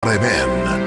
RMN.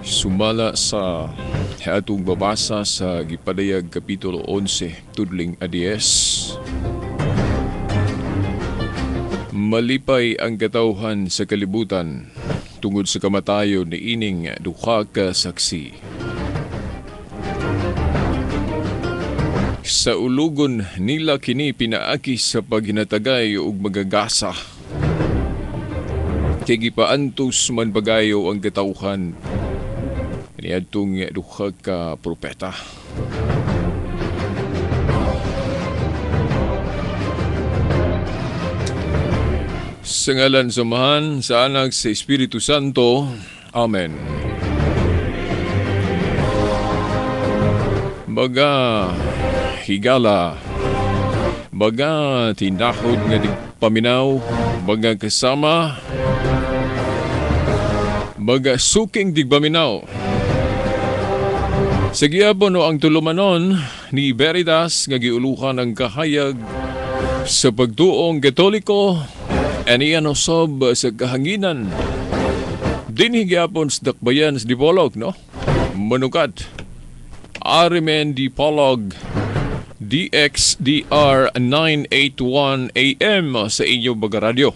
Sumala sa atong babasa sa gipadayag Kapitulo 11, tudling a 10. Malipay ang katawhan sa kalibutan tungod sa kamatayon ni ining duha ka saksi. Sa ulugon nila kini pinaaki sa paghinatagay ug magagasa. Kay gipaantos man bagayo ang katawhan niadtong duha ka propeta. Sa ngalan sa Amahan, sa Anak, sa Espiritu Santo. Amen. Baga higala, baga tinahod nga digpaminaw, baga kasama, baga suking digpaminaw. Sa gihapon no ang tulumanon ni Veritas nga giuluhan ang kahayag sa pagtuong Katoliko aniya no sob sa kahanginan. Dinhi gihapon sa dakbayan sa Dipolog, no? Manukat. RMN Dipolog DXDR 981 AM sa inyo baga radyo.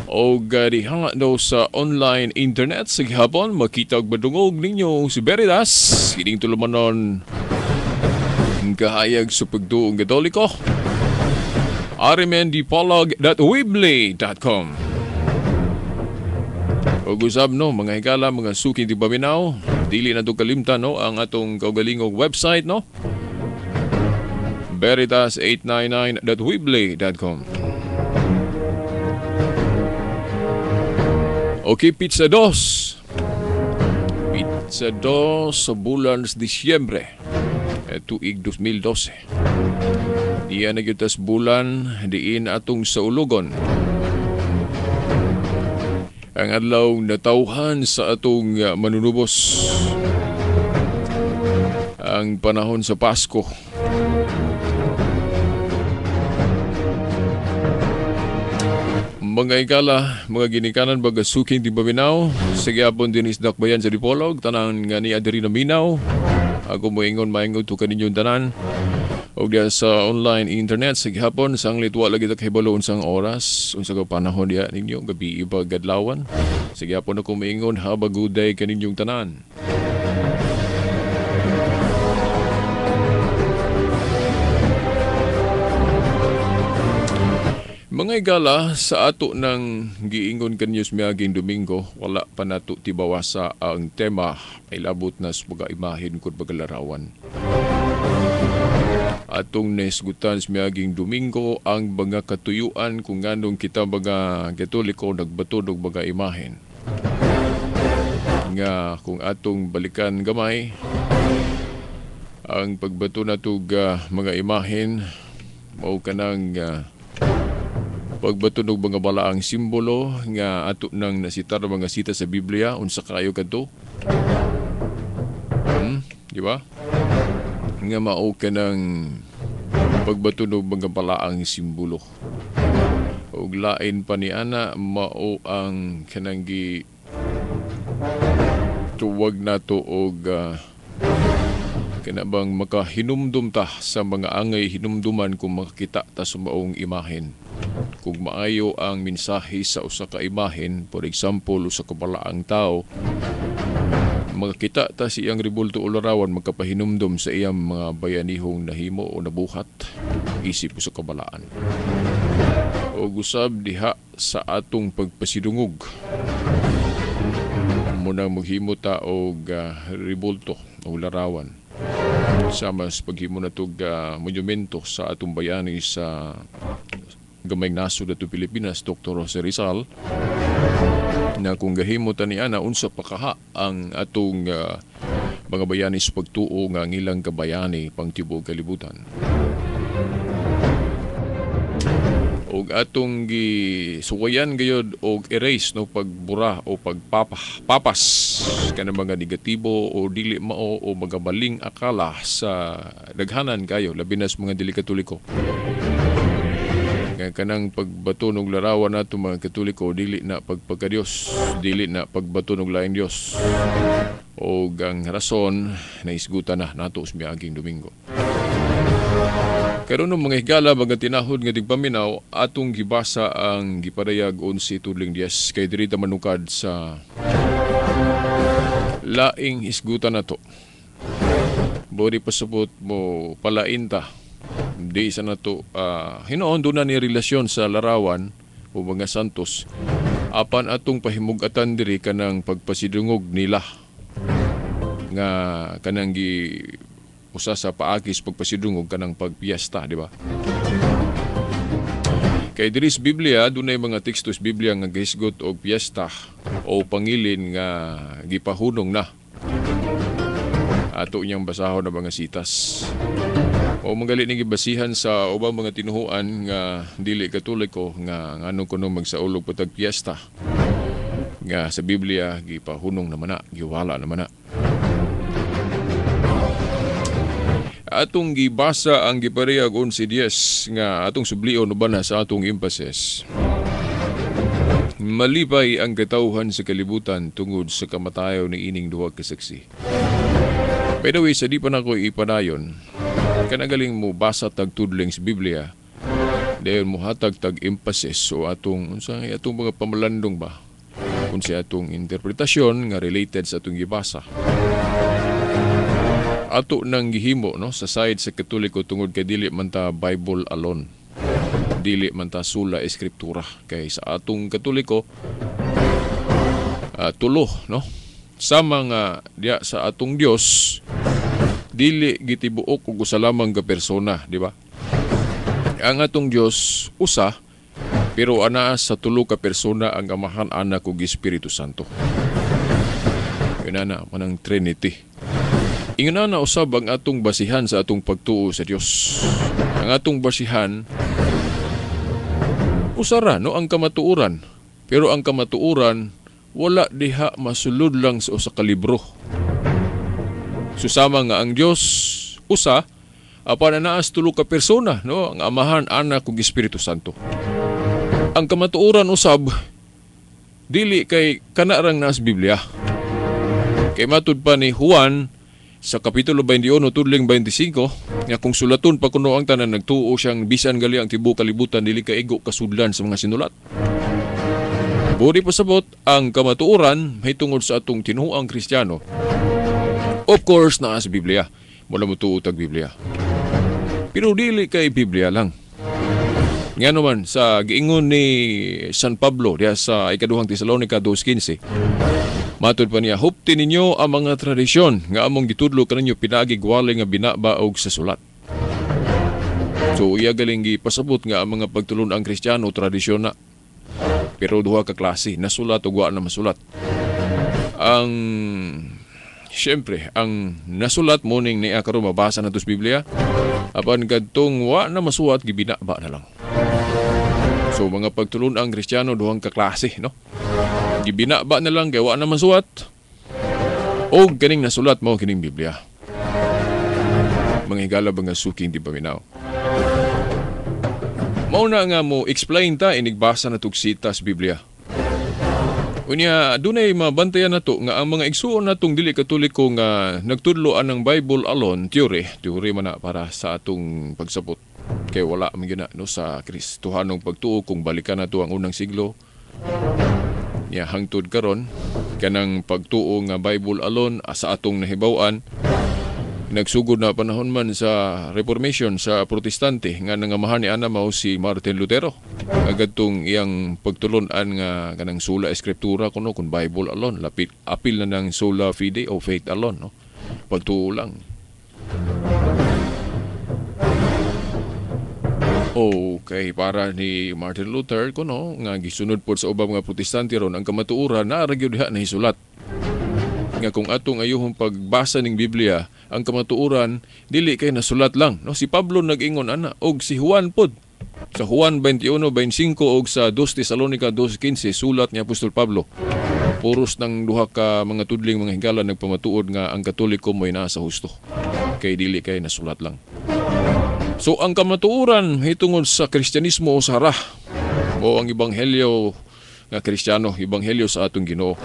O diha no sa online internet sa gihapon makita og madungog ninyo si Veritas kining tulumanon kahayag sa pagtuong Katoliko. rmndipolog.weebly.com. Og usab no mga higala, mga suki di paminaw, dili na to kalimtan no ang atong kaugalingong website no, veritas899.weebly.com. Okay, pizza dos. Pizza dos sa bulan sa Disyembre, tuig 2012. Diyan na gyud tas bulan diin atong sa ulugon. Ang adlaw natawhan sa atong manunubos. Ang panahon sa Pasko. Mga igala, mga ginikanan, baga suking di paminaw, sa gihapon dinis dakbayan sa Dipolog, tanan nga ni adiri na minaw. Ako moingon, maingon to kaninyong tanan. Og diya sa online internet sa gihapon sanglit wa lagi ta kahibalo unsang oras, unsa ka panahon diha ninyo, gabi iba gadlawan. Sa gihapon ako moingon, have a good day kaninyong tanan. Mga igala, sa ato ng giingon kanyo sa miaging Domingo, wala pa nato tibawasa ang tema ay labot na sa mga imahen kung bagalarawan. Atong naisgutan sa miaging Domingo ang mga katuyuan kung nganong kita mga Katoliko nagbato og mga imahen. Nga kung atong balikan gamay, ang pagbato natog mga imahen mao kanang pagbato og mga balaang simbolo nga ato nang nasitar mga sita sa Biblia, unsa kayo kadto? Di ba? Nga mao kanang pagbato og mga balaang simbolo. Og lain pa ni ana mao ang kanang gi tuwag nato og kana bang makahinumdum ta sa mga angay hinumduman kung makakita ta sa maong imahen. Kung maayo ang mensahe sa usa ka imahen, for example, usa ka balaang tao, makakita ta sa iyang rebulto o larawan, magkapahinumdum sa iyang mga bayanihong nahimo o nabuhat, isip usa ka balaan. O gusab diha sa atong pagpasidungog, munang maghimo ta og rebulto o larawan. Sama sa paghimo natog monumento sa atong bayani sa gamay nasod ato Pilipinas, Dr. Jose Rizal, na kung gahimo ta ni ana unsa pa kaha ang atong mga bayani sa pagtuo nga ang ilang kabayani pang tibuok kalibutan. Og atong gisuwayan gayod og erase, no, pagbura o pagpapas kanang mga negatibo o dili mao o mga maling akala sa daghanan kayo, labi na sa mga dili Katoliko. Nga kanang pagbato ng larawan nato mga Katoliko, dili na pagpagka-Dios, dili na pagbato ng laing Dios. Og ang rason naisgutan na nato sa miaging Domingo. Karon ng mga higala, mga tinahod nga tigpaminaw, atong gibasa ang gipadayag 11:10 kay diri ta manukad sa laing hisgutan nato. Bori pasabot mo palain ta. Di sa nato hinuon doon na ni relasyon sa larawan o mga santos, apan atong pahimug-atan diri kanang pagpasidungog nila nga kanang gi usa sa paakis pagpasidungog kanang pagpiyesta, di ba? Kay diri sa Biblia dunay mga teksto sa Biblia nga gihisgot og piyesta o pangilin nga gipahunong na. Ato niyang basahon na mga sitas. O magali ni gibasihan sa ubang mga tinuhuan nga dili Katoliko nga ngano kuno magsaulog patag piyesta nga sa Biblia gipahunong naman na, giwala naman na. Atong gibasa ang giparehag 11:10 nga atong sublion uban na sa atong emphasis. Malipay ang katawhan sa kalibutan tungod sa kamatayon ni ining duha ka saksi. By the way, sa di pa nako ipadayon, kanagaling mo basa tag tudling sa Biblia, dayon mo hatag tag emphasis o atong unsa nga atong mga pamalandong ba kung sa atong interpretasyon nga related sa atong gibasa. Ato nang gihimo, no, sa side sa Katoliko tungod kay dili man ta Bible alone, dili man ta sola escriptura, kay sa atong Katoliko tulo, no, sama nga diya sa atong Dios dili gitibuok og usa lamang ka persona, di ba? Ang atong Dios usa, pero anaa sa tulo ka persona ang Amahan, Anak ug Espiritu Santo. Yun na manang Trinity. Ingon na usab ang atong basihan sa atong pagtuo sa Dios. Ang atong basihan usara, no, ang kamatuoran. Pero ang kamatuoran wala diha masulod lang sa usa ka libro. Susama nga ang Dios usa, apan anaas tulo ka persona, no, ang Amahan, Anak ug Espiritu Santo. Ang kamatuoran usab dili kay kanarang naas Biblia. Kay matud pa ni Juan, Sa Kapitulo 21 tudling 25 nga kung sulaton pa kuno ang tanan, nagtuo siyang bisan gali ang tibuok kalibutan dili kaigo kasudlan sa mga sinulat. Buot pasabot, ang kamatuoran mahitungod sa atong tinuang Kristiyano, of course, naa sa Biblia. Mao na motuo tag Biblia. Pero dili kay Biblia lang. Nga naman, sa giingon ni San Pablo diha sa Ikaduhang Tesalonica 2.15, matud pa niya, "Hupti ninyo ang mga tradisyon nga among gitudlo kaninyo pinaagi gwali nga binaba og sa sulat." So iya galing gipasabot nga ang mga pagtulon-ang Kristiyano, tradisyon na. Pero duha ka klase, nasulat ug wa na masulat. Ang siyempre, ang nasulat mao ning niya karon mabasa nato sa Biblia. Apan kadtong wa na masuwat, gibinaba na lang. So mga pagtulon-ang Kristiyano, duhang ka klase, no? Gibinaba na lang kay wa na masuwat. O kaning nasulat, mao kining Biblia. Mga higala, mga suking tigpaminaw. Mao na nga mo explain ta inigbasa na sita sa Biblia. Unya, dunay mabantayan nato nga ang mga igsuon natong dili Katoliko nga nagtudlo anang Bible alone theory, theory man na para sa atong pagsabot. Kay wala man gyud na, no, sa Kristohanong pagtuo kung balikan nato ang unang siglo. Nya hangtod karon, kanang pagtuo nga Bible alone sa atong nahibaw-an, nagsugod na panahon man sa Reformation sa Protestante nga nangamahan ni ana mao si Martin Lutero. Agadtong iyang pagtulon-an nga kanang sola scriptura kuno, kun Bible alone, lapit apil na ng sola fide o faith alone, no, pagtuo lang. Okay, para ni Martin Luther kuno nga gisunod pod sa ubang mga Protestante ron, ang kamatuoran naa ra gyud diha nahisulat nga kung atong ayuhong pagbasa ning Biblia, ang kamatuoran dili kay nasulat lang, no? Si Pablo nag-ingon ana og si Juan pod sa Juan 21:25 og sa 2 Tesalonica 2:15, sulat ni Apostol Pablo. Puros ng duha ka mga tudling, mga higala, nagpamatuod nga ang Katoliko mo'y nasa husto kay dili kay nasulat lang. So ang kamatuoran hitungod sa Kristyanismo usara o ang ebanghelyo nga Kristiyano, ebanghelyo sa atong Ginoo.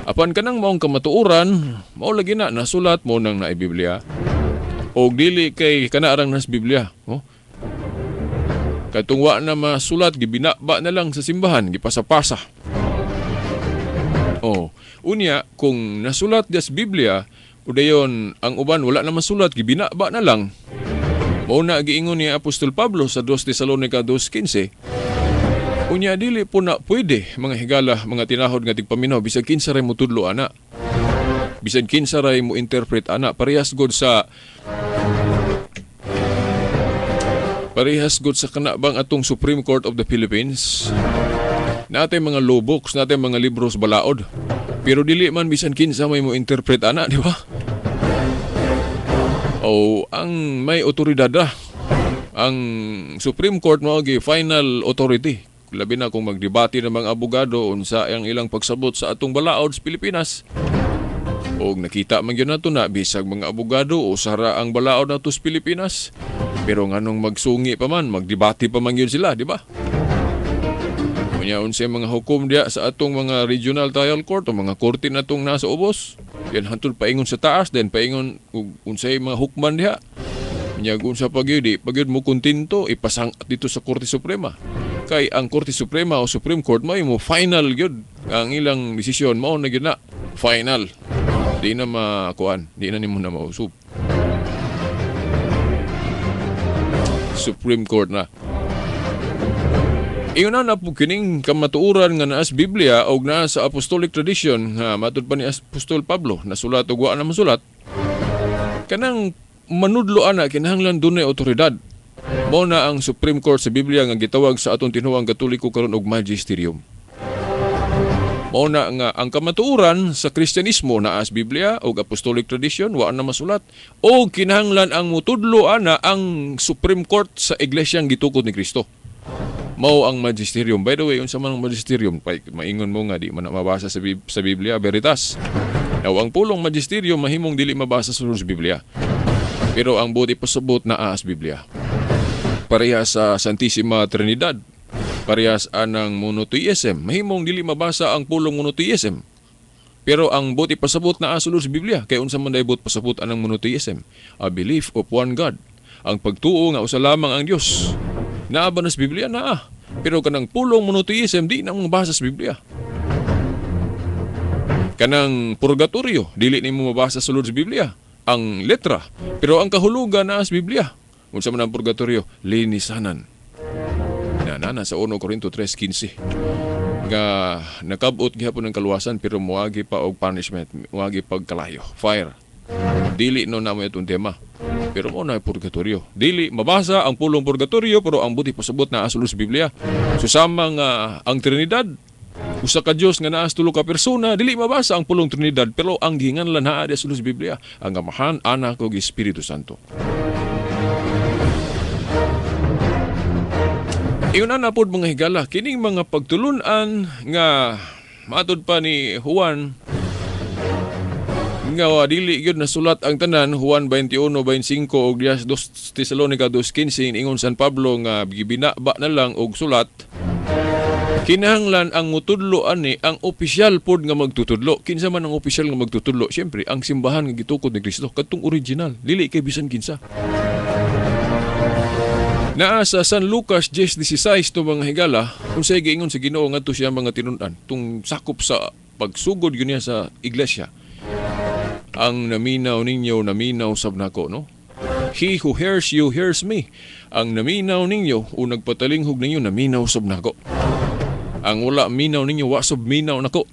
Apan kanang maong kamatuoran, mao lagi na nasulat mao nang naay Biblia. Og dili kay kana arang nas Biblia, oh. Katong wa na masulat, gibinaba na lang sa simbahan, gipasapasa. Oh, unya kung nasulat sa Biblia, udayon ang uban wala na masulat, gibinaba na lang. Mao na giingon ni Apostol Pablo sa 2 Tesalonica 2:15. Unya dili po na pwede, mga higala, mga tinahod nga tigpaminaw, bisag kinsa ray motudlo ana. Bisag kinsa ray mo interpret ana, parehas gud sa kana bang atong Supreme Court of the Philippines. Natay mga law books, natay mga libros balaod. Pero dili man bisan kinsa may mo interpret ana, di ba? O ang may otoridad ra. Ang Supreme Court mao gi final authority. Labi na kung magdebate ng mga abogado unsa ang ilang pagsabot sa atong balaod sa Pilipinas. Og nakita man gyud nato na bisag mga abogado usara ang balaod nato sa Pilipinas. Pero nganong magsungi pa man, magdebate pa man gyud sila, di ba? Unya unsay mga hukom diya sa atong mga regional trial court o mga korte natong nasa ubos. Yan hantod paingon sa taas, then paingon ug unsay mga hukman diha. Unya unsa pa gyud, di pa gyud mo kontento, ipasang dito sa Korte Suprema. Kay ang Korte Suprema o Supreme Court may mo final gyud ang ilang desisyon, mao na gyud na final. Di na makuan, di na nimo na mausub. Supreme Court na. Ingon na po kining kamatuoran nga naa sa Biblia og naa sa apostolic tradition nga matud pa ni Apostol Pablo nasulat og wa na masulat, kanang manudlo ana kinahanglan dunay otoridad. Mao na ang Supreme Court sa Biblia nga gitawag sa atong tinuang Katoliko karon og magisterium. Mao na nga ang kamatuoran sa Kristyanismo naa sa Biblia og apostolic tradition, wa na masulat, og kinahanglan ang mutudlo ana ang Supreme Court sa iglesyang gitukod ni Kristo. Mao ang magisterium. By the way, unsa man ang magisterium? Maingon mo nga di man na mabasa sa Biblia, veritas. Now, ang pulong magisterium mahimong dili mabasa sa Biblia. Pero ang buot ipasabot naa sa Biblia. Parehas sa Santissima Trinidad. Parehas anang monotheism. Mahimong dili mabasa ang pulong monotheism. Pero ang buot ipasabot naa sulod sa Biblia, kay unsa man day buot pasabot anang monotheism? A belief of one God. Ang pagtuo nga usa lamang ang Dios. Naa ba na sa Biblia? Naa. Pero kanang pulong monotheism, di na mabasa sa Biblia. Kanang purgatorio, dili nimo mabasa sulod sa Biblia ang letra. Pero ang kahulugan naa sa Biblia. Unsa man ang purgatorio? Linisanan. Na nana sa 1 Corinto 3:15 nga nakabot gihapon ng kaluwasan pero moagi pa og punishment, moagi pag kalayo, fire. Dili no namo itong tema. Pero mo na purgatorio. Dili mabasa ang pulong purgatorio, pero ang buot ipasabot naa sulod sa Biblia. So sama nga ang Trinidad, usa ka Dios nga naa sa tulo ka persona, dili mabasa ang pulong Trinidad, pero ang gihinganlan naa di sulod sa Biblia, ang Amahan, Anak ug Espiritu Santo. Iyon na pod, mga higala, kining mga pagtulunan nga matud pa ni Juan nga dili gyud nasulat ang tanan, Juan 21:25 ug 2 Tesalonica 2:15, ingon San Pablo nga gibinaba na lang og sulat. Kinahanglan ang mutudlo ani ang opisyal pod nga magtutudlo. Kinsa man ang opisyal nga magtutudlo? Siyempre, ang simbahan nga gitukod ni Kristo, kadtong original, dili kay bisan kinsa. Naa sa San Lucas 10:16 to, mga higala, unsay giingon sa Ginoo ngadto siya mga tinun-an tung sakop sa pagsugod gyud niya sa iglesia. "Ang naminaw ninyo, naminaw sab nako," no? "He who hears you, hears me." Ang naminaw ninyo o nagpatalinghog ninyo, naminaw sab nako. Ang wala minaw ninyo, wa sab minaw nako.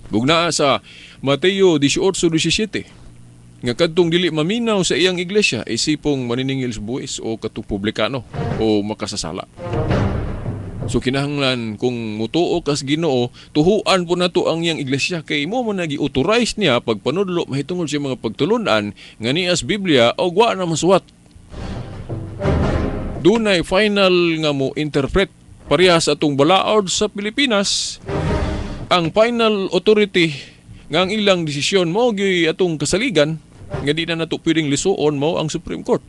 Ug naa sa Mateo 18:17 nga kadtong dili maminaw sa iyang iglesia isipong maniningil sa buwis o katong publikano o makasasala. So kinahanglan kung mutuo kas Ginoo, tuhuan po nato ang iyang iglesia kay mo man nagi-authorize niya pagpanudlo mahitungod sa mga pagtulunan nga nias Biblia o wa na masuwat. Dunay final nga mo interpret pareha sa atong balaod sa Pilipinas. Ang final authority nga ang ilang desisyon mo gyud atong kasaligan nga di na nato pwedeng lisuon mo ang Supreme Court.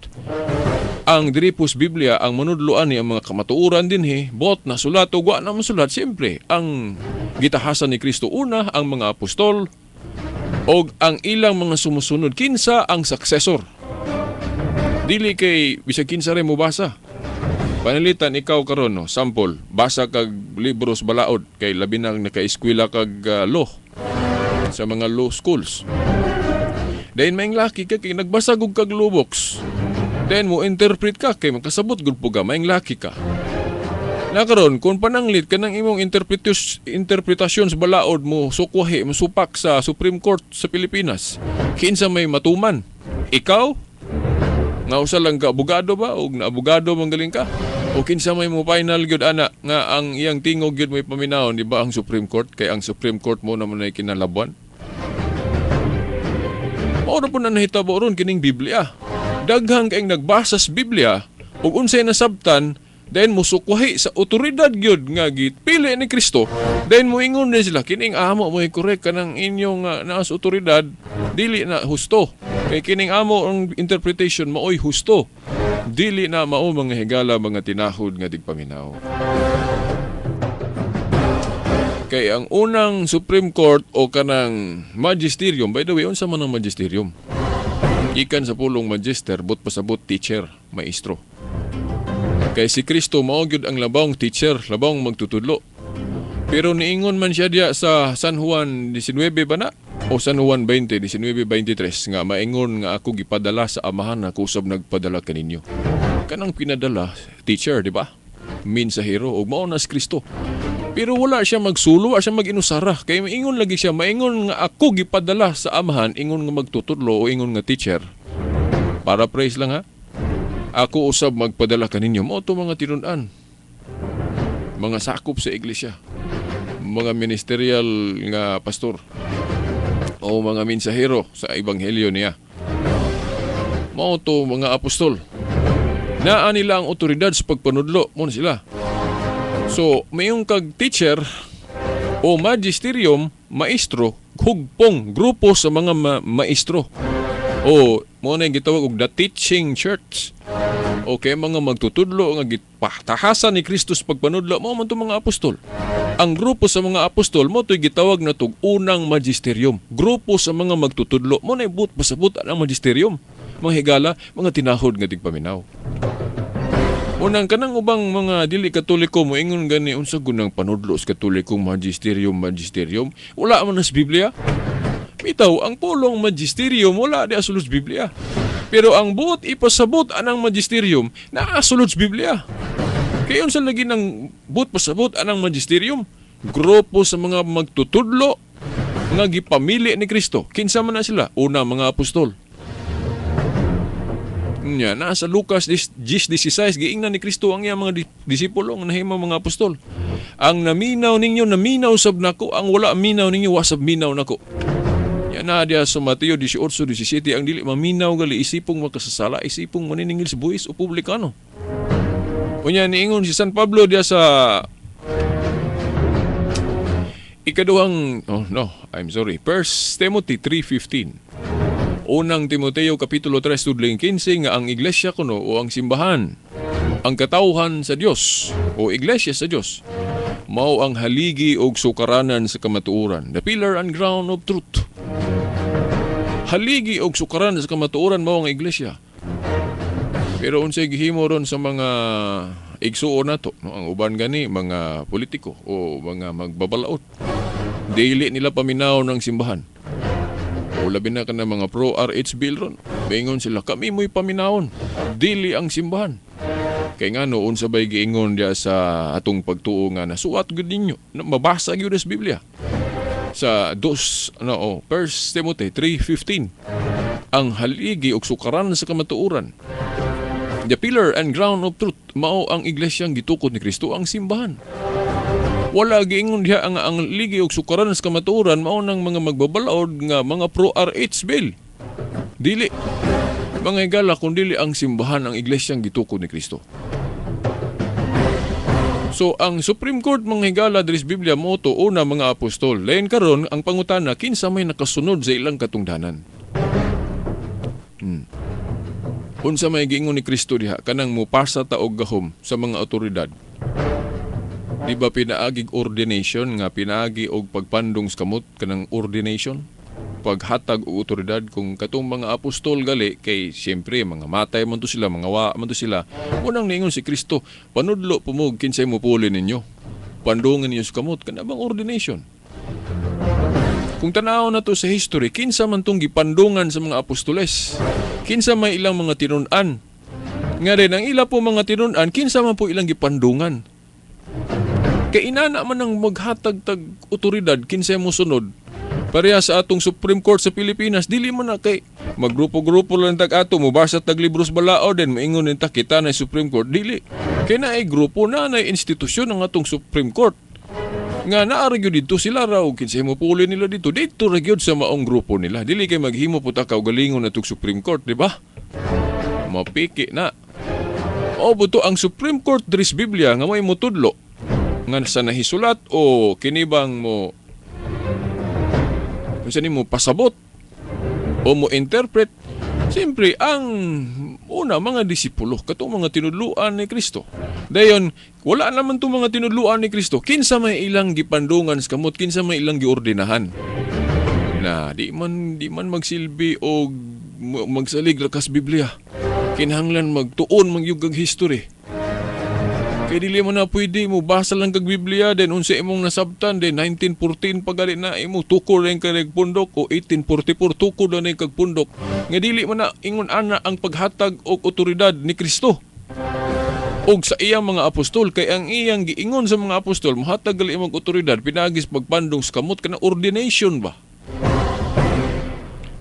Ang diri pos Biblia, ang manudloan ni ang mga kamatuoran dinhi, bot na sulat o wa na masulat, siyempre ang gitahasan ni Kristo una, ang mga apostol og ang ilang mga sumusunod, kinsa ang successor. Dili kay bisag kinsa rin mobasa. Panalitan ikaw karon, no, sample, basa kag libros balaod kay labi nang naka-eskwela kag law sa mga law schools. Then maing laki ka kay nagbasa gud kag law books. Then mo interpret ka kay makasabot gud po ka, maing laki ka. Na karon kung pananglit kanang imong interpretasyon sa balaod mo sukwahi, mo supak sa Supreme Court sa Pilipinas. Kinsa may matuman? Ikaw? Nga usa lang ka abogado ba og na abogado man galing ka? O kinsa may mo final gyud ana nga ang iyang tingog gyud may paminawon, di ba ang Supreme Court, kay ang Supreme Court mo naman ay kinalabuan? Mao ra po na nahitabo ron kining Biblia. Daghang kayong nagbasa sa Biblia ug unsay nasabtan, then musukwahi sa otoridad gyud nga gipili ni Kristo. Then moingon din sila, kining amo mo correct, kanang inyong naa sa otoridad dili na husto. Kay kining amo ang interpretation maoy husto. Dili na mao, mga higala, mga tinahod nga digpaminaw. Kay ang unang Supreme Court o kanang magisterium, by the way, unsa man ang magisterium? Gikan sa pulong magister, but pasabot teacher, maestro. Kay si Kristo mao gyud ang labawng teacher, labawng magtutudlo. Pero niingon man siya diya sa San Juan 19 ba na? O San Juan 20, 19:23 nga maingon nga ako gipadala sa Amahan, ako usab nagpadala kaninyo. Kanang pinadala, teacher, di ba? Mensahero, ug mao na si Kristo. Pero wala siya magsulo, wala siya mag-inusara. Kay maingon lagi siya, maingon nga ako gipadala sa Amahan, ingon nga magtutudlo o ingon nga teacher. Paraphrase lang ha. Ako usab magpadala kaninyo. Mao to mga tinun-an. Mga sakop sa iglesia. Mga ministerial nga pastor. O mga mensahero sa ebanghelyo niya. Mao to mga apostol. Naa nila ang otoridad sa pagpanudlo. Mo na sila. So, mayong kag teacher o magisterium, maestro, hugpong, grupo sa mga maestro. O, mo na yung gitawag og the teaching church. Okay, mga magtutudlo nga gipatahasan ni Kristo sa pagpanudlo mao man to mga apostol. Ang grupo sa mga apostol mao to'y gitawag na tog unang magisterium. Grupo sa mga magtutudlo mao nay buot pasabot ang magisterium. Mga higala, mga tinahod nga tigpaminaw. Unang kanang ubang mga dili Katoliko moingon gani, "Unsa gunang panudlo sa Katolikong magisterium, magisterium? Wala man sa Biblia." Bitaw, ang pulong magisterium wala di sulod sa Biblia. Pero ang buot ipasabot anang magisterium naa sulod sa Biblia. Kay unsa lagi nang buot pasabot anang magisterium? Grupo sa mga magtutudlo nga gipamili ni Kristo. Kinsa man na sila? Una, mga apostol. Nya, nasa Lucas 10:16, giingnan ni Kristo ang iyang mga disipulo nga nahimo mga apostol. "Ang naminaw ninyo, naminaw sab nako. Ang wala minaw ninyo, wa sab minaw nako." Ya na diya sa Mateo 18:17, ang dili maminaw gali isipong makasasala, isipong maniningil sa buwis o publikano. Unya niingon si San Pablo diya sa ikaduhang, oh no, I'm sorry, 1 Timothy 3:15. Unang Timoteo Kapitulo 3 tudling 15 nga ang iglesia kuno o ang simbahan, ang katawhan sa Dios o iglesia sa Dios, mao ang haligi og sukaranan sa kamatuoran, the pillar and ground of truth. Haligi og sukaranan sa kamatuoran mao ang iglesia. Pero unsay gihimo ron sa mga igsuon nato, no? Ang uban gani mga politiko o mga magbabalaod. Dili nila paminaw ng simbahan. O labi na kana mga pro RH bill ron. Maingon sila, "Kami mo'y paminawon. Dili ang simbahan." Kay ngano, unsa bay giingon diya sa atong pagtuo nga nasuwat gud ninyo, na mabasa gyud sa Biblia? Sa dos ano oh, 1 Timothy 3:15. Ang haligi og sukaran sa kamatuoran, the pillar and ground of truth, mao ang iglesyang gitukod ni Kristo, ang simbahan. Wala giingon diha ang ligi og sukaran sa kamatuoran mao nang mga magbabalaod nga mga pro RH bill. Dili. Mga higala, kun dili ang simbahan, ang iglesyang gitukod ni Kristo. So ang Supreme Court, mga higala, diri sa Biblia mao to una mga apostol. Lain karon ang pangutana, kinsa may nakasunod sa ilang katungdanan? Unsa may giingon ni Kristo diha kanang mupasa ta og gahom sa mga otoridad? Di ba pinaagig ordination nga pinaagi og pagpandong sa kamot, kanang ordination? Paghatag og otoridad kung katong mga apostol gali kay siyempre mga matay man to sila, mga wa man to sila. Unang niingon si Kristo, "Panudlo pumog kinsay mupuli ninyo. Pandungan ninyo sa kamot," kana bang ordination? Kung tanaw na to sa history, kinsa man tong gipandungan sa mga apostoles? Kinsa may ilang mga tinun-an? Nga rin, ang ila po mga tinun-an, kinsa man po ilang gipandungan? Kay inana man ang maghatag tag otoridad kinsay mo sunod. Pareha sa atong Supreme Court sa Pilipinas, dili man na kay maggrupo-grupo lang tag ato, mobasa tag libros balao din maingon ta kita na Supreme Court, dili. Kay naay grupo na naay institusyon ang atong Supreme Court. Nga naa ra gyud didto sila raw kinsay mo puli nila dito, dito ra gyud sa maong grupo nila. Dili kay maghimo po ta kaugalingon atong Supreme Court, di ba? Mapiki na. O buto ang Supreme Court diri sa Biblia nga may mutudlo nga sa nahisulat o kinibang mo unsa nimo pasabot o mo interpret, siyempre ang una mga disipulo, katong mga tinudluan ni Kristo. Dayon wala naman tong mga tinudluan ni Kristo, kinsa may ilang gipandungan sa kamot, kinsa may ilang giordinahan? Na di man magsilbi og magsalig ra kas Biblia, kinahanglan magtuon man gyud kag history. Kay dili mo na pwede mo basa lang kag Biblia, then unsa imong nasabtan, then 1914 pa gali na imo tukor rin kag pundok o 1844 tukor na kag pundok nga dili man na ingon ana ang paghatag og otoridad ni Kristo og sa iyang mga apostol. Kay ang iyang giingon sa mga apostol, mohatag gali imong otoridad pinaagis pagpandong sa kamot, kana ordination ba?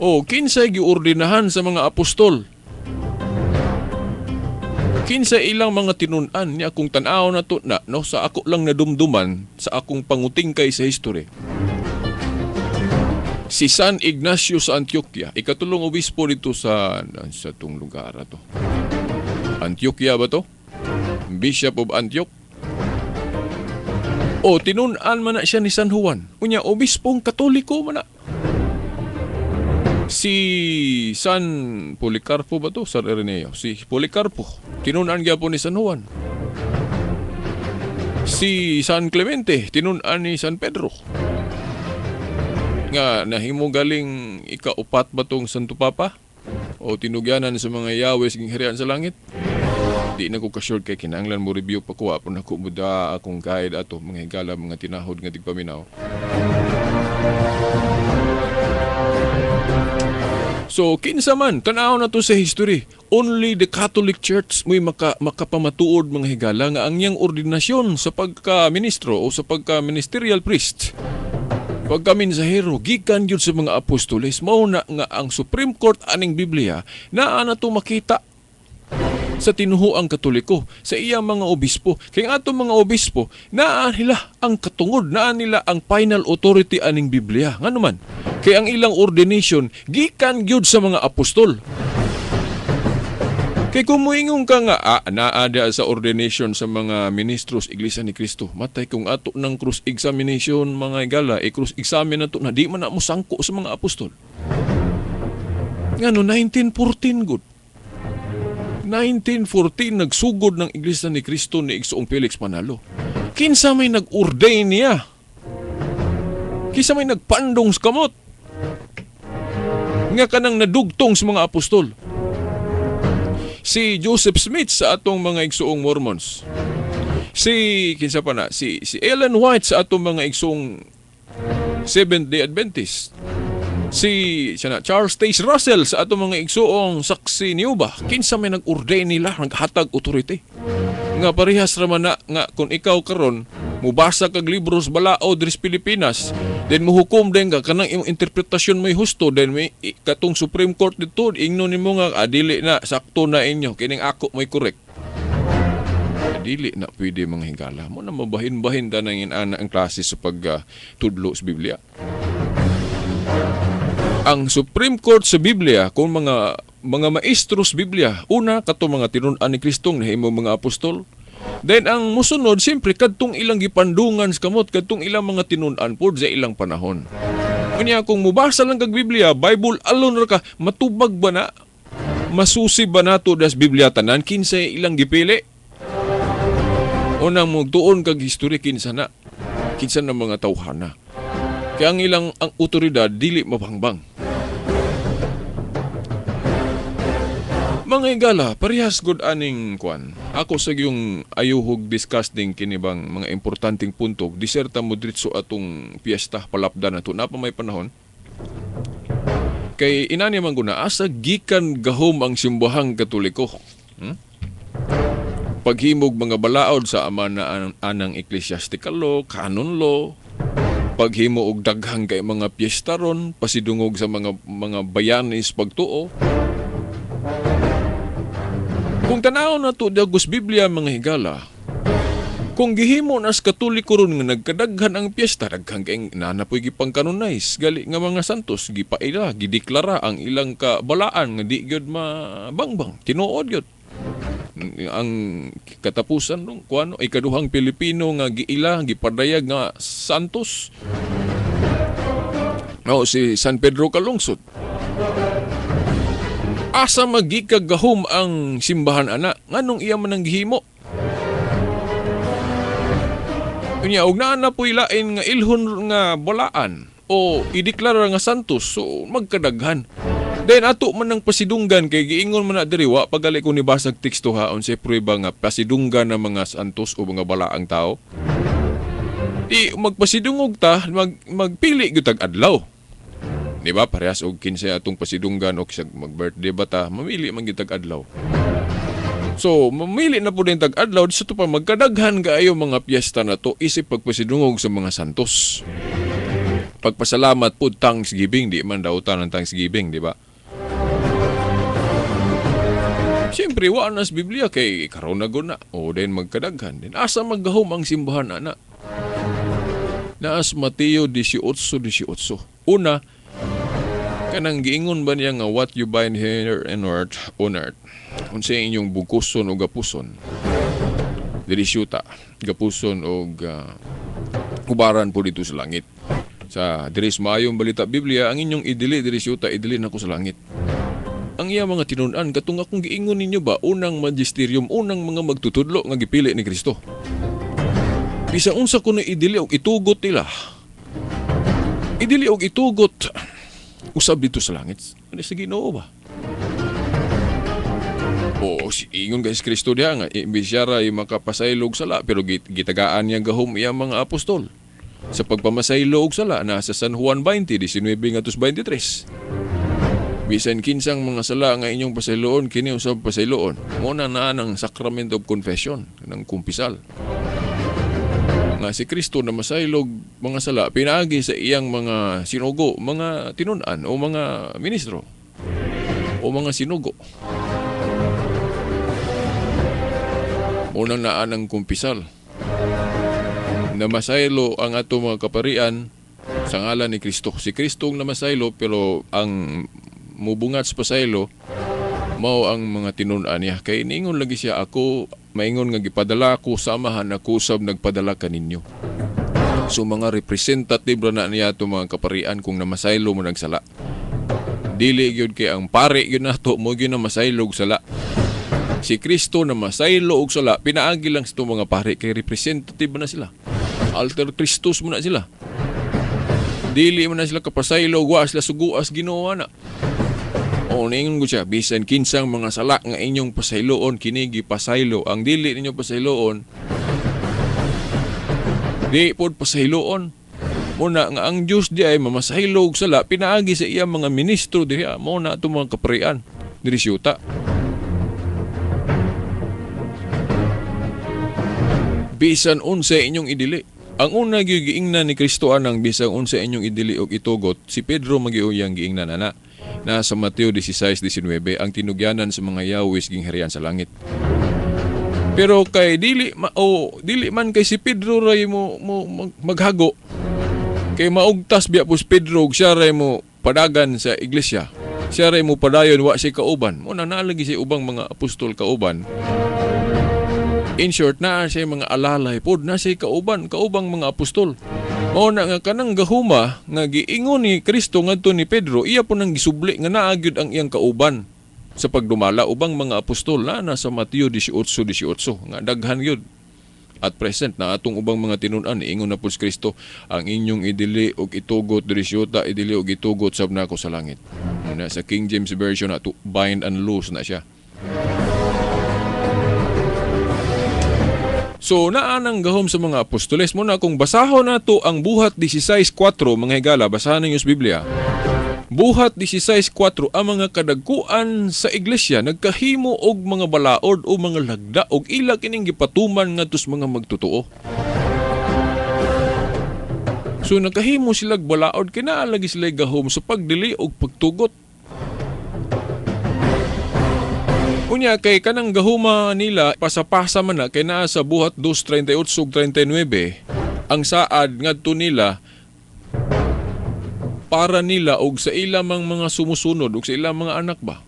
O kinsay giordinahan sa mga apostol? Kinsa ilang mga tinun-an niya? Kung tan-aw na to na no, sa ako lang nadumduman sa akong pangutingkay sa history, si San Ignacio sa Antioquia, ikatulong obispo dito sa tong lugar ato, Antioquia ba to? Bishop of Antioch. O tinun-an man na siya ni San Juan. Unya obispong Katoliko man na. Si San Policarpo ba to? San Ireneo. Si Policarpo. Tinun-an gyapon ni San Juan. Si San Clemente, tinun-an ni San Pedro. Nga nahimo galing ikaupat ba tong Santo Papa? O tinugyanan sa mga Yahweh ging harian sa langit? Di na ko ka-sure kay kinahanglan mo review pa ko. Apon ako muda akong guide ato mga higala, mga tinahod nga tigpaminaw. So, kinsa man, tan-aw na to sa history. Only the Catholic Church mo'y makapamatuod mga higala nga ang iyang ordinasyon sa pagka-ministro o sa pagka-ministerial priest, pagka-mensahero, gikan yun sa mga apostoles. Mao na nga ang Supreme Court aning Biblia naa na to makita sa tinuhuang Katoliko, sa iyang mga obispo. Kaya ang atong mga obispo, naa nila ang katungod, naa nila ang final authority aning Biblia. Ngano man? Kaya ang ilang ordination, gikan gyud sa mga apostol. Kay kung moingon ka nga, naa dia sa ordination sa mga ministros Iglesia ni Cristo, matay kung ato ng cross examination mga higala, i-cross examine na to na di man na mo sangko sa mga apostol. Ngano, 1914 good. 1914 nagsugod ng Iglesia ni Cristo ni Igsoong Felix Manalo. Kinsa may nag-ordain niya? Kinsa may nagpandong sa kamot? Nga kanang nadugtong sa mga apostol. Si Joseph Smith sa atong mga igsoong Mormons. Si kinsa pa na? Si Ellen White sa atong mga igsoong Seventh-day Adventist. Si siya na, Charles Taze Russell sa atong mga igsoong Saksi ni Jehovah. Kinsa may nag-ordain nila, naghatag authority. Nga parehas ra man na nga kung ikaw karon mubasa kag libros balaod diri sa Pilipinas, then muhukom din ka kanang imong interpretasyon may husto, then may katong Supreme Court dito ingnon nimo nga dili na sakto na inyo kining ako may correct. Dili na pwede mga higala mo na mabahin-bahin ta nang inana ang klase sa pagtudlo sa Biblia. Ang Supreme Court sa Biblia, kung mga maestros Biblia, una kato mga tinun-an ni Kristong nahimo mga apostol. Then ang musunod siyempre kadtong ilang gipandungan sa kamot, kadtong ilang mga tinun-an pod sa ilang panahon. Unya kung mubasa lang kag Biblia, Bible alone ra ka, matubag ba na? Masusi ba nato das Biblia tanan kinsay ilang gipili? Unang mugtuon kag history kinsa na? Kinsa na mga tawhana? Kaya ang ilang ang otoridad dili mabangbang. Mga higala, parehas good aning kwan. Ako sa yung ayuhog discuss ding kinibang mga importanteng punto. Diserta mo diretso atong piyesta palapdan na to. Napa may panahon. Kay inani man guna, asa gikan gahom ang simbahang Katoliko. Paghimog mga balaod sa ama na anang ecclesiastical law, canon law, paghimo og daghang kay mga piyesta ron, pasidungog sa mga bayanis pagtuo. Kung tanaw na to dagos Biblia mga higala, kung gihimo nas Katoliko ron nga nagkadaghan ang piyesta, daghan kay nanapoy gipangkanonize gali nga mga santos, gipaila, gideklara ang ilang kabalaan nga di gyud mabangbang, tinuod gyud. Ang katapusan nung kuano ikaduhang Pilipino nga giila, gipadayag nga santos. O si San Pedro Calungsod. Asa magikagahom ang simbahan ana nganong iya man ang gihimo? Unya og naa na po'y lain nga ilhon nga balaan o ideklara nga santos, so magkadaghan. Then ato man ang pasidunggan kay giingon man na diri, wa pagali ko nibasag teksto ha unsay prueba nga pasidunggan ng mga santos o mga balaang tao. Di magpasidungog ta, magpili gyud tag adlaw. Di ba? Parehas og kinsay atong pasidunggan o kisag mag-birthday ba ta, mamili man gyud tag adlaw. So, mamili na po din tag adlaw, sa to pa magkadaghan kaayo mga piyesta na to isip pagpasidungog sa mga santos. Pagpasalamat po Thanksgiving, di man dautan ang Thanksgiving, di ba? Siyempre, wa na sa Biblia kay karon na guna o din magkadaghan. Din asa maggahom ang simbahan ana? Naas Mateo 18:18. Una, kanang giingon ba niya nga what you bind here and earth on earth, unsay inyong bugkuson o gapuson diri syuta, gapuson og hubaran po dito sa langit. Sa diri sa Maayong Balita Biblia, ang inyong idili diri sa yuta, idili nako sa langit. Ang iya mga tinun-an katong akong giingon ninyo ba, unang magisterium, unang mga magtutudlo nga gipili ni Kristo. Bisan unsa kuno idili og itugot nila. Idili og itugot usab dito sa langit. Ano sa Ginoo ba? O si ingon guys Kristo diha nga imbis siya ra makapasaylog sala, pero gitagaan niya gahom iyang mga apostol sa pagpamasaylo og sala na sa San Juan 20:19 ngadto 23. Bisan kinsang mga sala nga inyong pasayloon, kini usab pasayloon. Mo na naa ng sacrament of confession, ng kumpisal. Nga si Kristo na masaylog mga sala pinaagi sa iyang mga sinugo, mga tinun-an o mga ministro o mga sinugo. Unang naa ng kumpisal na masaylo ang ato mga kaparian sa ngalan ni Kristo. Si Kristo ang namasaylo, pero ang mubungat sa pasaylo mao ang mga tinun-an niya. Kay niingon lagi siya, ako maingon nga gipadala ko samahan ako usab nagpadala kaninyo. So mga representative ra na niya ato mga kaparian kung namasaylo mo nagsala. Dili gyud kay ang pare gyud nato mo gyud na masaylo og sala. Si Kristo na masaylo og sala pinaagi lang sa mga pare kay representative na sila. Alter Christus mo na sila. Dili man na sila kapasaylo, wa sila suguas Ginoo na. O ningon ko siya, bisan kinsang mga sala nga inyong pasayloon, kini gipasaylo. Ang dili ninyo pasayloon, di pod pasayloon. Muna nga ang Dios di ay mamasaylo og sala pinaagi sa iya mga ministro diha, mo na atong mga kaparian diri siyuta. Bisan unsa inyong idili. Ang una gyud giingnan ni Kristo anang bisan unsa inyong idili og itugot, si Pedro magyuyang giingnan ana. Na sa Mateo 16:19 ang tinugyanan sa mga yawis gingharian sa langit. Pero kay dili ma, o dili man kay si Pedro ray mo maghago. Kay maugtas biya pus Pedro og siya ray mo padagan sa iglesia. Siya ray mo padayon wa si kauban. Mo na naalagi si ubang mga apostol kauban. In short, naa siya mga alalay pod, na siya kauban, kaubang mga apostol. Mao na nga kanang gahuma nga giingon ni Kristo ngadto ni Pedro, iya po nang gisubli nga naa gyud ang iyang kauban sa pagdumala ubang mga apostol na nasa Mateo 18:18 nga daghan gyud. At present na atong ubang mga tinun-an, ingon na po si Kristo, ang inyong idili og itugot diri siyuta, idili og itugot sab nako sa langit. Na sa King James Version na to bind and loose na siya. So naa nang gahom sa mga apostoles. Muna kung basahon nato ang Buhat 16:4, mga higala, basahan ninyo sa Biblia. Buhat 16:4, ang mga kadagkuan sa iglesia nagkahimo og mga balaod o mga lagda og ila kining gipatuman ngadto sa mga magtotoo. So nagkahimo sila balaod, kinaalagi sila gahom sa pagdili og pagtugot. Unya kay kanang gahuma nila pasapasa man na kay naa sa Buhat 2:38 ug 39 ang saad ngadto nila para nila og sa ilang mga sumusunod og sa ilang mga anak ba,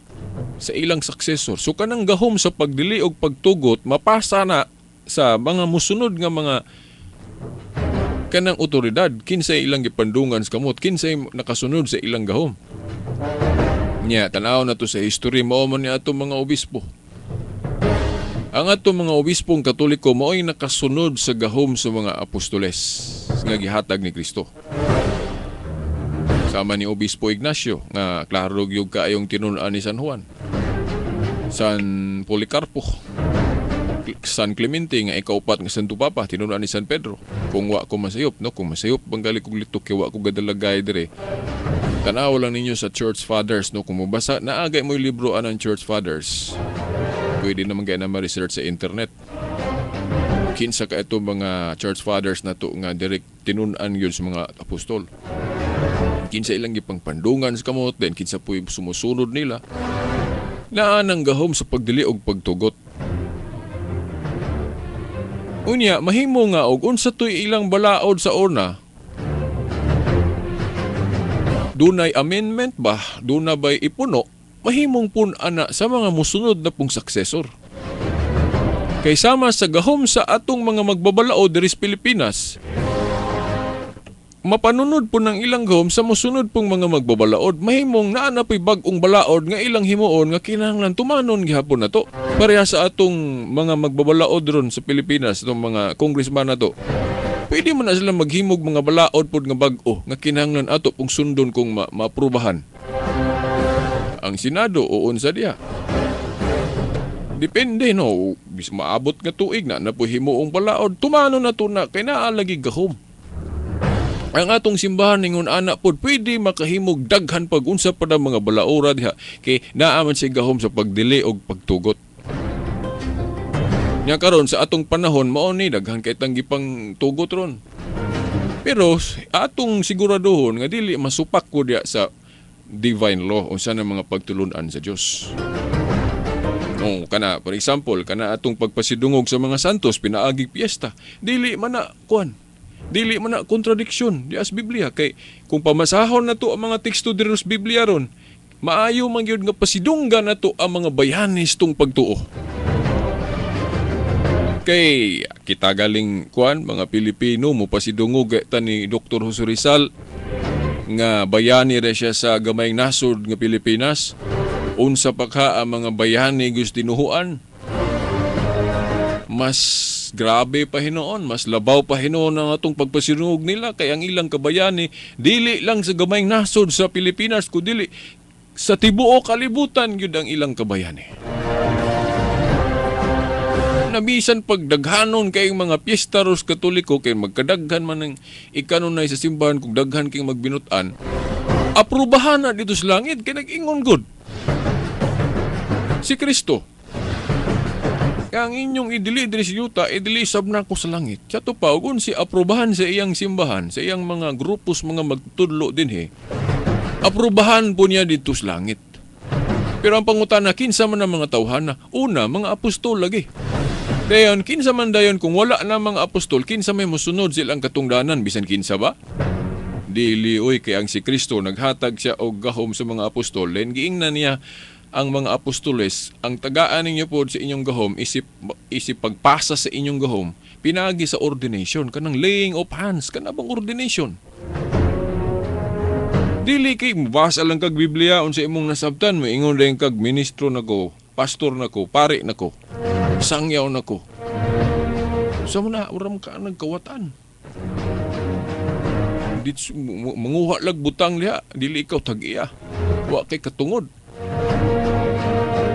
sa ilang successor. So kanang gahom sa pagdili og pagtugot mapasa na sa mga musunod nga mga kanang otoridad, kinsay ilang gipandungan sa kamot, kinsay nakasunod sa ilang gahom. Nya, tanaw na to sa history, mao man ni atong mga obispo. Ang atong mga obispong Katoliko mao'y nakasunod sa gahom sa mga apostoles nga gihatag ni Kristo. Sama ni Obispo Ignacio nga klaro gyud kaayong tinun-an ni San Juan, San Policarpo, San Clemente nga ikaupat nga Santo Papa, tinun-an ni San Pedro. Kung wa ko masayop, no, kung masayop banggali kog litok kay wa ko gadalagay dire. Tanaw lang ninyo sa Church Fathers, no, kung mabasa naagay mo yung libro anang Church Fathers. Pwede naman kaya na ma-research sa internet. Kinsa ka ito mga Church Fathers na to nga direct tinun-an yun sa mga apostol. Kinsa ilang gipangpandungan sa kamot, then kinsa po'y sumusunod nila. Naa nang gahom sa pagdili og pagtugot. Unya, mahimo nga og unsa to'y ilang balaod sa una. Dunay amendment ba? Duna ba'y ipuno? Mahimong pun-ana sa mga musunod na pong successor. Kay sama sa gahom sa atong mga magbabalaod diri sa Pilipinas, Mapanunod po ng ilang gahom sa mosunod pong mga magbabalaod. Mahimong naa na po'y bag-ong balaod nga ilang himuon nga kinahanglan tumanon gihapon na to. Pareha sa atong mga magbabalaod ron sa Pilipinas, itong mga congressman na to. Pwede man na sila maghimog mga balaod pod nga bag-o nga kinahanglan ato pong sundon kung maaprubahan. Ang Senado o unsa diha. Depende no, bis maabot nga tuig na na po himuong balaod, tumano na to na kay naa lagi gahom. Ang atong simbahan ningon ana pod pwede makahimog daghan pag unsa pa na mga balaora diha kay naa man siya gahom sa pagdili og pagtugot. Nya karon sa atong panahon mao ni daghan kay tang gipang tugot ron. Pero atong siguraduhon nga dili masupak ko diha sa divine law unsa na mga pagtulun-an sa Dios. No, kana for example kana atong pagpasidungog sa mga santos pinaagig piyesta, dili man na kuan. Dili man na kontradiksyon di as Biblia kay kung pamasahon na to ang mga teksto diri sa Biblia ron, maayo man gyud nga pasidunggan nato ang mga bayanis tong pagtuo. Kay kita galing kuan mga Pilipino mo pasidungog ta ni Dr. Jose Rizal nga bayani ra siya sa gamayng nasod nga Pilipinas. Unsa pa ka ang mga bayani gustinuhuan? Mas grabe pa hinuon, mas labaw pa hinuon ang atong pagpasidungog nila kay ang ilang kabayani dili lang sa gamayng nasod sa Pilipinas kundili sa tibuok kalibutan gyud ang ilang kabayani. Nabisan pagdaghanon kayong mga piyesta ros Katoliko kay magkadaghan man ang ikanunay sa simbahan kung daghan kayong magbinutan, aprubahan na dito sa langit kay nag-ingon gud si Kristo. Ang inyong idili diri sa yuta, idili sab nako sa langit. Sa to pa, ug si aprubahan sa iyang simbahan, sa iyang mga grupos mga magtudlo dinhi, aprubahan po niya dito sa langit. Pero ang pangutana, kinsa man ang mga tawhana? Una, mga apostol lagi. Dayon, kinsa man dayon kung wala na mga apostol, kinsa may mosunod silang katungdanan, bisan kinsa ba? Dili oy, kay ang si Kristo naghatag siya og gahom sa mga apostol, then giingnan niya ang mga apostoles, ang tagaan ninyo pod sa inyong gahom, isip pagpasa sa inyong gahom, pinaagi sa ordination, kanang laying of hands, kana bang ordination? Dili kay mabasa lang kag Biblia unsa imong nasabtan, moingon dayon kag ministro nako, pastor nako, pari nako, sangyaw nako. Sa mo na uram ka nagkawatan. Dits manguha lag butang liha, dili ikaw tag-iya. Wa kay katungod.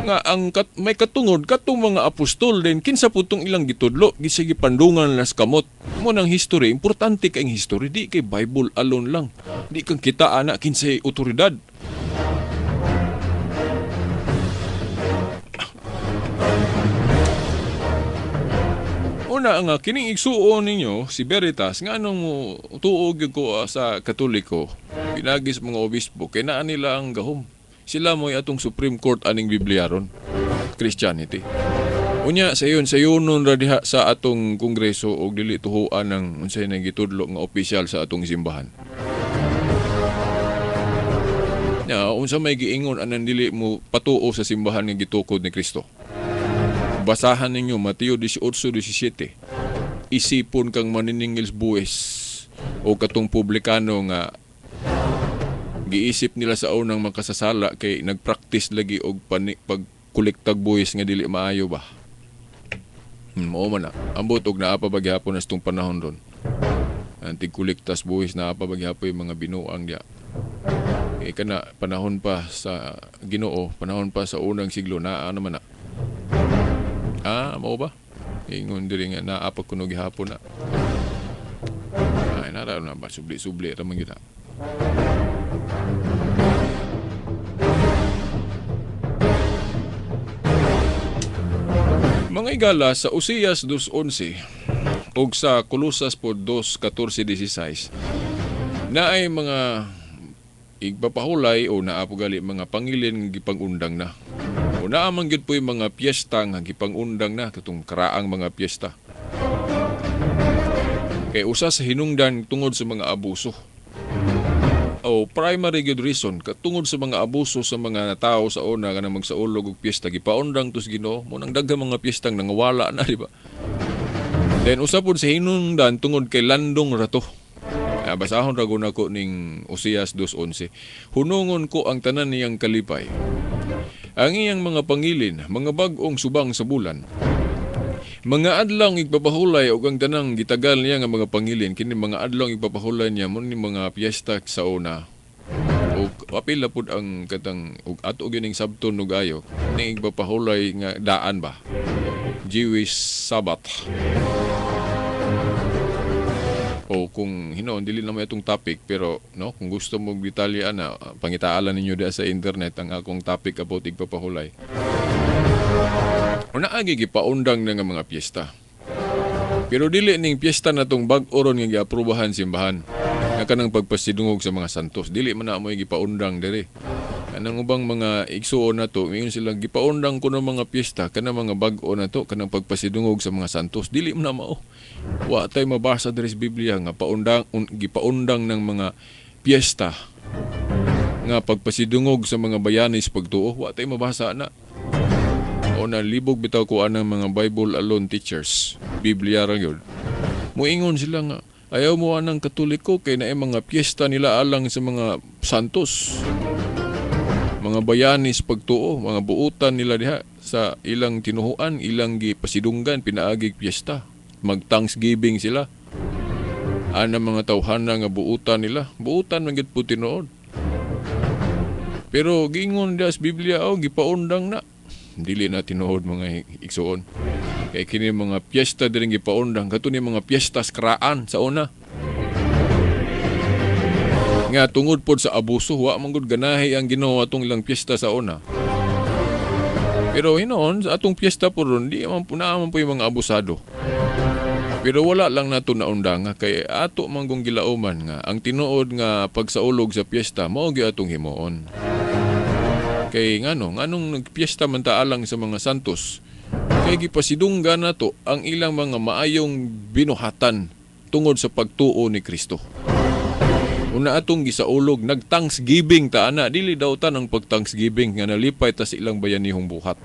Nga ang may katungod katong mga apostol din kinsa putong ilang gitudlo gisige pandungan las kamot mo nang history. Importante kay history, di kay Bible alone lang, di kang kita ana kinsay otoridad. Una nga kining igsuon ninyo si Veritas nga anong tuo gyud ko sa Katoliko pinagis mga obispo kay naa nila ang gahom. Sila mo'y atong Supreme Court aning Biblia ron, Christianity. Unya sayon sayonon ra diha sa atong kongreso og dili tuhuan ang unsay nagitudlo nga opisyal sa atong simbahan. Nya unsa may giingon anan dili mo patuo sa simbahan nga gitukod ni Kristo? Basahan ninyo Mateo 18:17. Isipon kang maniningil buwis o katong publikano nga giisip nila sa unang makasasala kay nagpractice lagi og pagkolektag buwis nga dili maayo ba. Mao man na. Ambot og naa pa ba gihapon as tong panahon ron. Ang tigkolektas buwis naa pa ba gihapon yung mga binuang diya. Kay kana panahon pa sa Ginoo, panahon pa sa unang siglo naa naman na. Ah, mao ba? Ingon diri nga naa pa kuno gihapon na. Ay nara na ba subli-subli ra man gyud. Mga igala sa Oseas 2:11 og sa Kolosas po 2:14-16 naay mga igpapahulay o naa po gali mga pangilin nga gipangundang na. O naa man gyud po'y mga piyesta nga gipangundang na katong karaang mga piyesta. Kay usa sa hinungdan tungod sa mga abuso. O primary good reason katungod sa mga abuso sa mga tao sa una kanang magsaulog og piyesta gipaundang tos Ginoo mo nang daghang mga piyestang nangawala na, di ba? Then usa pud sa hinungdan tungod kay landong rato. Basahon ra gud nako ning Oseas 2:11. Hunungon ko ang tanan niyang kalipay. Ang iyang mga pangilin, mga bag-ong subang sa bulan, mga adlaw igpapahulay ug ang tanang gitagal niya nga mga pangilin. Kini mga adlaw igpapahulay niya mo ni mga piyesta sa una. Ug apil na pud ang katang ug ato gining sabton ug ayo ning igpapahulay nga daan ba. Jewish Sabbath. O kung hinoon dili na may atong topic, pero no, kung gusto mo detalye ana, pangitaalan ninyo diha sa internet ang akong topic about igpapahulay. Una agi gipaundang na nga mga piyesta. Pero dili ning piyesta na tong bag-o ron nga giaprobahan simbahan. Nga kanang pagpasidungog sa mga santos. Dili man na mo'y gipaundang diri. Kanang ubang mga igsuon na to, ingon sila gipaundang ko ng mga piyesta kanang mga bag-o na to, kanang pagpasidungog sa mga santos. Dili man na mao. Wa tay mabasa diri sa Biblia nga gipaundang ng mga piyesta nga pagpasidungog sa mga bayani sa pagtuo. Wa tay mabasa na. O nalibog bitaw ko anang mga Bible alone teachers. Biblia ra gyud. Muingon sila nga ayaw mo anang Katoliko kay naay mga piyesta nila alang sa mga santos. Mga bayani sa pagtuo, mga buutan nila diha sa ilang tinuhuan, ilang gipasidunggan pinaagig piyesta. Mag-Thanksgiving sila. Ana mga tawhana nga buutan nila, buutan man gyud po tinuod. Pero giingon diha sa Biblia, oh, gipaundang na. Dili na tinuod mga igsuon. Kay kini mga piyesta diri gipaundang kato ni mga piyesta sa karaan sa una. Nga tungod pod sa abuso, wa man gud ganahi ang Ginoo atong ilang piyesta sa una. Pero hinoon sa atong piyesta po ron, di man po naa man po yung mga abusado. Pero wala lang nato naundang nga kay ato man kung gilauman nga ang tinuod nga pagsaulog sa piyesta mao gyud atong himuon. Kay nganong nagpiyesta man ta alang sa mga santos, kay gipasidunggan nato ang ilang mga maayong binuhatan tungod sa pagtuo ni Kristo. Una atong gisaulog, nag-thanksgiving ta ana, dili daw ta ng pag-thanksgiving nga nalipay ta sa ilang bayanihong buhat.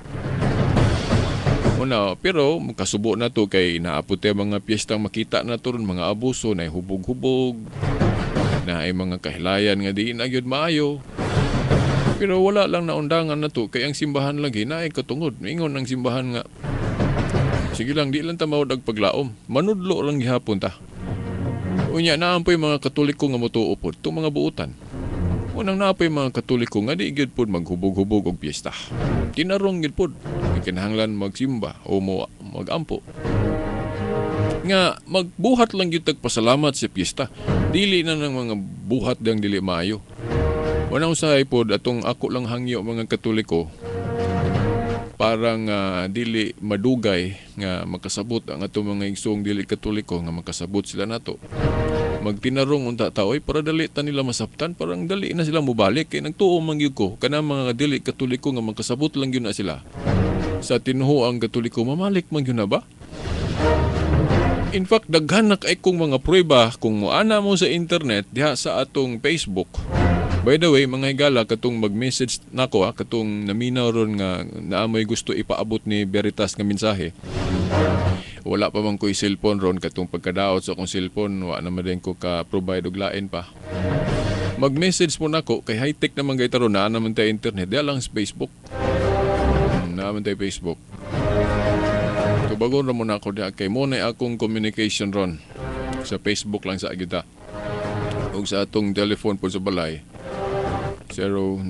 Una, pero kasubo na to kay naapot tayo mga piyestang makita na to ron, mga abuso, na hubog-hubog, na ay mga kahilayan nga di na gyud maayo. Pero wala lang naundangan na to kay ang simbahan lagi naay katungod. Ingon ang simbahan nga sige lang, di lang ta mawad og paglaom. Manudlo lang gihapon ta. Unya naa po'y mga Katoliko nga motuo pod tong mga buutan. Unang naa po'y mga Katoliko nga di gyud pod maghubog-hubog og piyesta. Tinarong gyud pod kinahanglan magsimba o mo magampo. Nga magbuhat lang gyud tagpasalamat sa piyesta. Dili na nang mga buhat dang dili maayo. Unang usahay pod atong ako lang hangyo mga Katoliko parang dili madugay nga makasabot ang atong mga igsoong dili Katoliko nga makasabot sila nato. Magtinarong unta ta oy para dali ta nila masabtan, parang dali na sila mobalik kay nagtuo man gyud ko kanang mga dili Katoliko nga makasabot lang gyud na sila. Sa tinuoang Katoliko mamalik man gyud na ba? In fact, daghan na kay kong mga pruweba kung moana mo sa internet diha sa atong Facebook. By the way, mga higala, katong mag-message nako, katong naminaw ron nga naamoy gusto ipaabot ni Veritas nga mensahe. Wala pa man ko'y cellphone ron, katong pagkadaot sa akong cellphone, wa naman din ko ka-provide og lain pa. Mag-message mo nako, kay high-tech naman gay taron, naa naman tayo internet, diha lang sa Facebook. Naa man tayo Facebook. Tubagon ra mo nako diha, kay mo na akong communication ron. Sa Facebook lang sa agita. Og sa atong telephone po sa balay, 09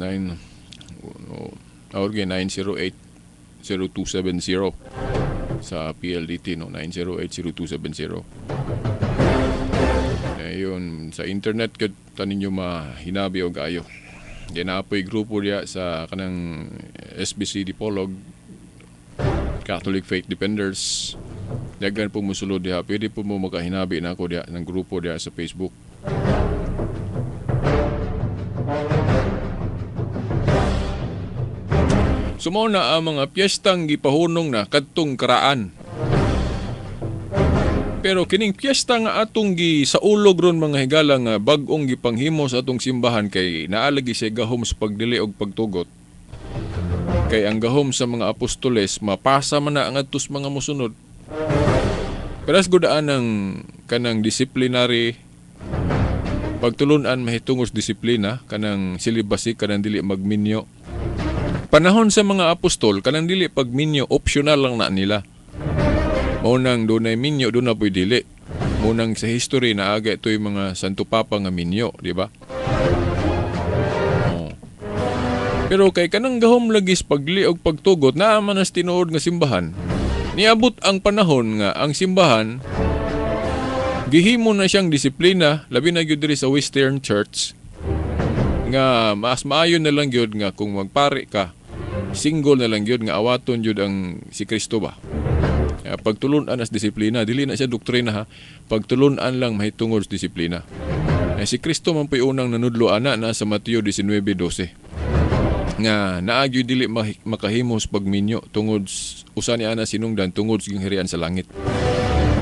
908-0270 sa PLDT, no, 908-0270. Ayun, sa internet gyud ta ninyo mahinabi og ayo. Di na apoy grupo diya sa kanang SBC Dipolog, Catholic Faith Defenders. Daghan po mosulod diha, pwede po mo makahinabi na ako diha ng grupo diha sa Facebook. Sumo na ang mga piyestang gipahunong na kadtong karaan. Pero kining piyesta nga atong gisaulog ron mga higala nga bag-ong gipanghimo sa atong simbahan kay naalagi siya gahom sa pagdili og pagtugot. Kay ang gahom sa mga apostoles mapasa man na ang adtos mga mosunod. Pero as gudaan ang kanang disciplinary Pagtulunan mahitungod sa disiplina, kanang celibacy, kanang dili magminyo. Panahon sa mga apostol, kanang dili pagminyo, optional lang na nila. Mao nang dunay minyo, duna po'y dili. Mao nang sa history naaga ito'y mga Santo Papa nga minyo, di ba? Oh. Pero kay kanang gahom lagi sa pagli og pagtugot, naa man nas tinuod nga simbahan. Niabot ang panahon nga ang simbahan gihimo na siyang disiplina, labi na gyud diri sa Western Church, nga mas maayo na lang gyud nga kung magpari ka, single na lang gyud nga awaton gyud ang si Kristo ba. Kaya pagtulunan as disiplina, dili na siya doktrina ha, pagtulunan lang mahitungod sa disiplina. Eh, si Kristo man po'y unang nanudlo ana na sa Mateo 19:12 nga naa gyud dili makahimos pagminyo tungod usa ni ana sinungdan tungod sa gingharian sa langit.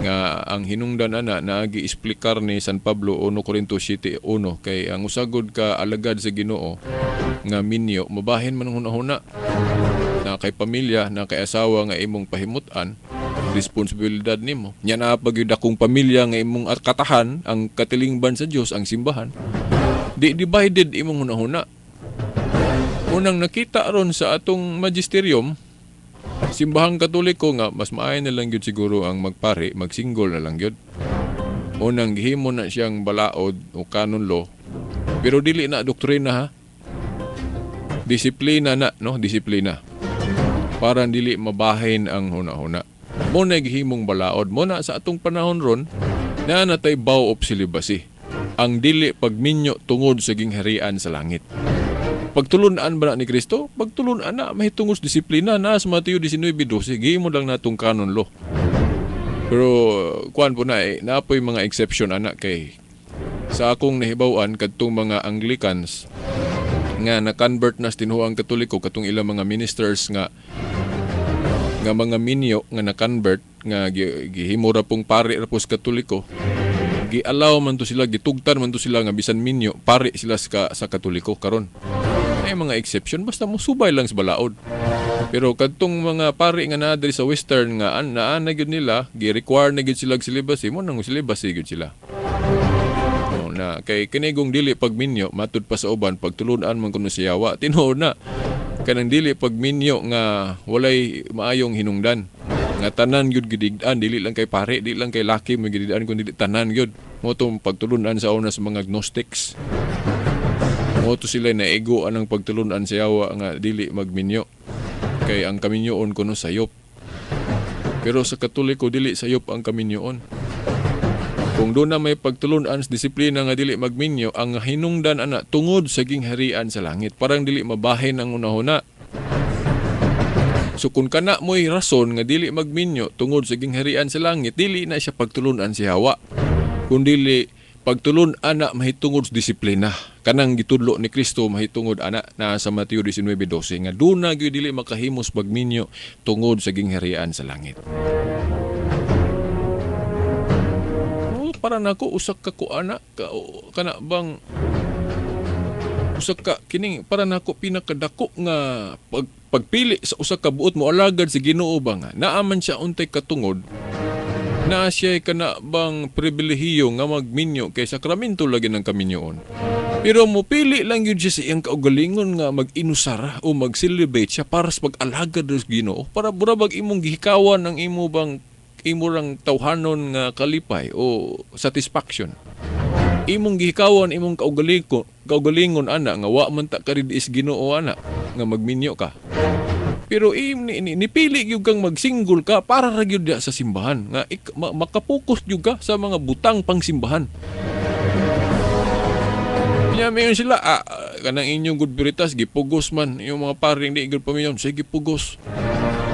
Nga ang hinungdan ana naagi isplikar ni San Pablo 1 Corinto 7:1 kay ang usagod ka alagad sa Ginoo nga minyo mabahin man ang hunahuna na kay pamilya na kay asawa nga imong pahimutan, responsibilidad nimo nya na pag akong pamilya nga imong katahan ang katilingban sa Dios ang simbahan, di divided imong hunahuna. Unang nakita ron sa atong magisterium Simbahang Katoliko nga mas maayo na lang gyud siguro ang magpari, magsingle na lang gyud. Unang gihimo na siyang balaod o canon law, pero dili na doktrina ha. Disiplina na, no? Disiplina. Para dili mabahin ang huna-huna. Mo na gihimong balaod. Mo na sa atong panahon ron, na natay vow of celibacy. Ang dili pagminyo tungod sa gingharian sa langit. Pagtulunan ba na ni Kristo? Pagtulunan na, mahitungod sa disiplina na sa Mateo 19:12. Gihimo lang natong canon law. Pero kuan po na eh, naapoy mga exception ana kay sa akong nahibaw-an kadtong mga Anglicans nga na-convert na sa tinuoang Katoliko, katong ilang mga ministers nga nga mga minyo nga na-convert nga gihimo ra pong pari ra po sa Katoliko, gi-allow man to sila, gitugtan man to sila nga bisan minyo, pari sila sa Katoliko karon. Ay mga exception, basta mo subay lang sa balaod. Pero kadtong mga pari nga naa diri sa Western nga naa na gyud nila, gi-require na gyud sila og celibacy, mo nang celibacy gyud sila. No, na kay kinigong dili pagminyo matud pa sa uban pagtulunan man kuno siya wa tinuod na kanang dili pagminyo nga walay maayong hinungdan nga tanan gyud gidigdan, dili lang kay pare, dili lang kay laki mo gidigdan, kundi tanan gyud mo tong pagtulunan sa una sa mga Gnostics. Mo to sila naigo anang pagtulunan sa yawa nga dili magminyo kay ang kaminyoon kuno sayop, pero sa Katoliko dili sayop ang kaminyoon. Kung doon na may pagtulunan sa disiplina nga dili magminyo, ang hinungdan ana tungod sa gingharian sa langit, parang dili mabahin ang unahuna. So kung kana mo'y rason nga dili magminyo tungod sa gingharian sa langit, dili na siya pagtulunan si Hawa, kundi pagtulun ana mahitungod sa disiplina. Kanang gitudlo ni Kristo mahitungod ana na sa Mateo 19:12 nga duna gyud dili makahimos pagminyo tungod sa gingharian sa langit. Oh, para nako usak ka ko ana ka, kana bang usak ka kining para nako pinakadako nga pagpili sa usa ka buot mo alagad sa Ginoo ba nga naa man siya untay katungod, naa siya kana bang pribilehiyo nga magminyo kay sakramento lagi ng kaminyoon. Pero mopili lang yun siya sa iyang kaugalingon nga mag-inusara o mag-celebrate siya para sa pag-alagad sa Ginoo, para burabag imong gihikawan ang imo bang imo rang tawhanon nga kalipay o satisfaction. Imong gihikawan imong kaugalingon ana nga wa man ta karid-is Ginoo ana nga magminyo ka. Pero nipili gyud kang magsinggol ka para ra gyud sa simbahan nga makapokus gyud ka sa mga butang pangsimbahan. Nya mayon sila kanang inyong good veritas gipugos man yung mga paring di gyud paminyon, sige gipugos.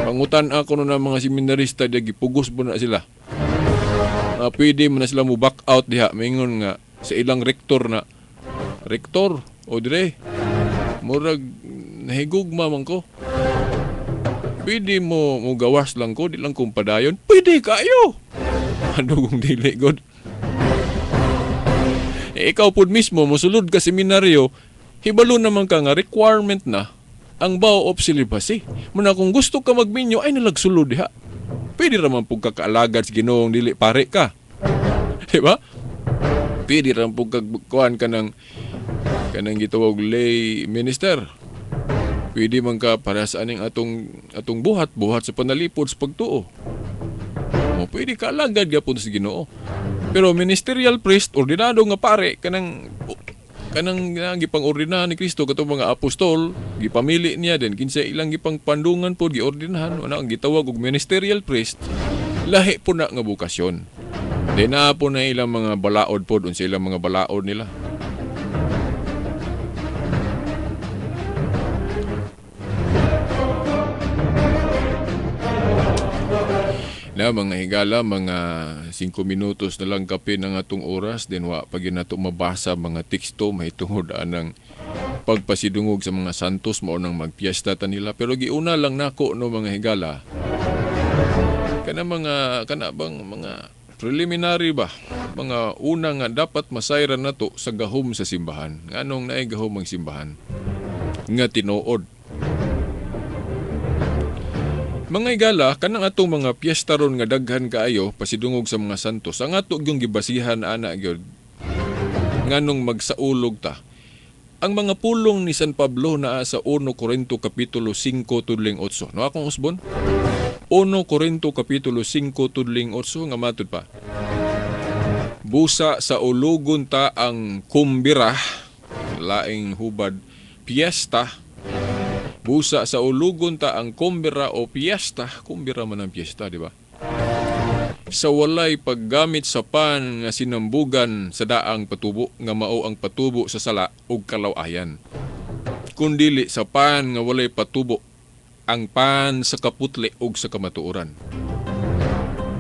Pangutan ako no ng mga seminarista di gipugos mo na sila. Pwede man na sila mo back out diha, mingon nga sa ilang rektor na, rektor o dire murag nahigugma man ko. Pwede mo gawas lang ko, di lang kong padayon. Pwede kayo. Ano kung dili, God? Eh, ikaw po mismo, musulod ka seminaryo, hibalo naman ka nga requirement na ang vow of celibacy. Muna kung gusto ka magminyo, ay nalagsulod diha. Pwede raman po kakaalagad sa Ginoong dili pare ka. Diba? Pwede ra pud kag kuan kanang kanang gitawag lay minister. Pwede man ka para sa aning atong atong buhat buhat sa panalipod sa pagtuo. Mo pwede ka alagad gyapon sa Ginoo. Pero ministerial priest, ordinado nga pare, kanang kanang gipang-ordinahan ni Kristo katong mga apostol, gipamili niya din kinsa ilang gipang pandungan pod giordinahan, wala ang gitawag og ministerial priest, lahi po na nga bokasyon. Di na po na ilang mga balaod pod, unsa ilang mga balaod nila. Na mga higala, mga 5 minutos na lang kapin ang atong oras, din wa pag yun nato mabasa mga teksto mahitungod anang pagpasidungog sa mga santos, mao nang magpiesta ta nila. Pero giuna lang nako no mga higala, kana mga kana bang mga preliminary ba, mga una nga dapat masayran nato sa gahom sa simbahan. Nganong naay gahom ang simbahan nga tinuod? Mga higala, kanang atong mga piyesta ron nga daghan kaayo pasidungog sa mga santos, ang ato gyung gibasihan ana gyud nganong magsaulog ta. Ang mga pulong ni San Pablo naa sa 1 Corinto kapitulo 5 tudling 8. No akong usbon? 1 Corinto kapitulo 5 tudling 8 nga matud pa. Busa sa ulugon ta ang kumbira, laing hubad piyesta. Busa sa ulugon ta ang kumbira o piyesta. Kumbira man ang piyesta, di ba? Sa walay paggamit sa pan nga sinambugan sa daang patubo, nga mao ang patubo sa sala ug kalawayan. Kundili sa pan nga walay patubo, ang pan sa kaputli ug sa kamatuoran.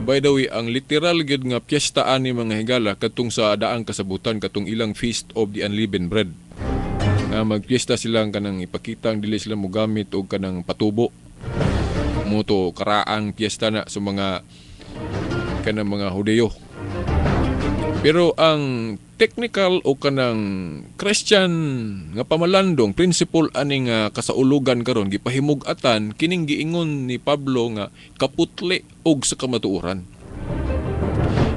By the way, ang literal gyud nga piyesta ani mga higala katong sa daang kasabutan, katong ilang Feast of the Unleavened Bread. Nga magpiyesta silang kanang ipakitang dili sila mogamit og kanang patubo. Muto karaang piyesta na sa mga kanang mga Hudeyo. Pero ang technical o kanang Christian nga pamalandong principle aning kasaulugan karon gipahimug-atan kining giingon ni Pablo nga kaputli og sa kamatuoran.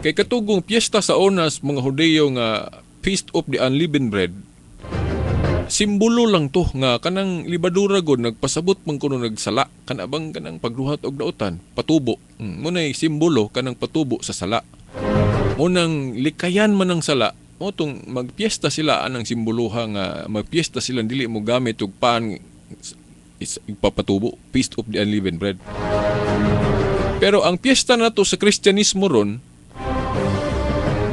Kay katugong piyesta sa onas mga Hudeyo nga Feast of the Unleavened Bread, simbolo lang to nga kanang libadura god nagpasabot man kuno nagsala kana bang kanang pagduhat og dautan patubo. Munay simbolo kanang patubo sa sala. Munang likayan man ang sala, mo tong magpiesta sila anang simboloha nga magpiesta sila dili mo gamit og pan ipapatubo, Feast of the Unleavened Bread. Pero ang piyesta nato sa Kristyanismo ron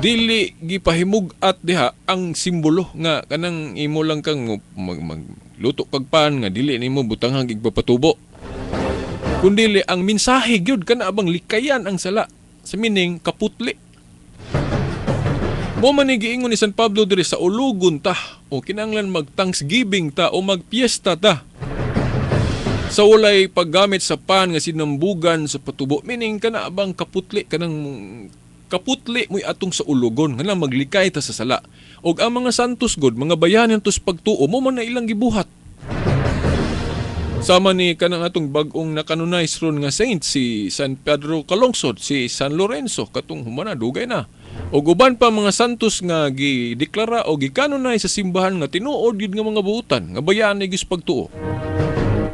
dili gipahimug-at diha ang simbolo nga kanang imo lang kang magluto kag pan nga dili nimo butanghang igpapatubo. Kundili ang mensahe gyud kana abang likayan ang sala sa mining kaputli. Mo man ni giingon ni San Pablo diri sa ulugon ta o kinahanglan mag Thanksgiving ta o magpiesta ta sa walay paggamit sa pan nga sinambugan sa patubo, meaning kana abang kaputli, kanang kaputli mo'y atong sa ulugon nga maglikay ta sa sala. Og ang mga santos god, mga bayani tos pagtuo mo man na ilang gibuhat. Sama ni kanang atong bag-ong nakanonize ron nga saint si San Pedro Calungsod, si San Lorenzo katong humana dugay na. Og uban pa mga santos nga gideklara o gikanonize sa simbahan nga tinuod gid nga mga buutan nga bayani gyud pagtuo.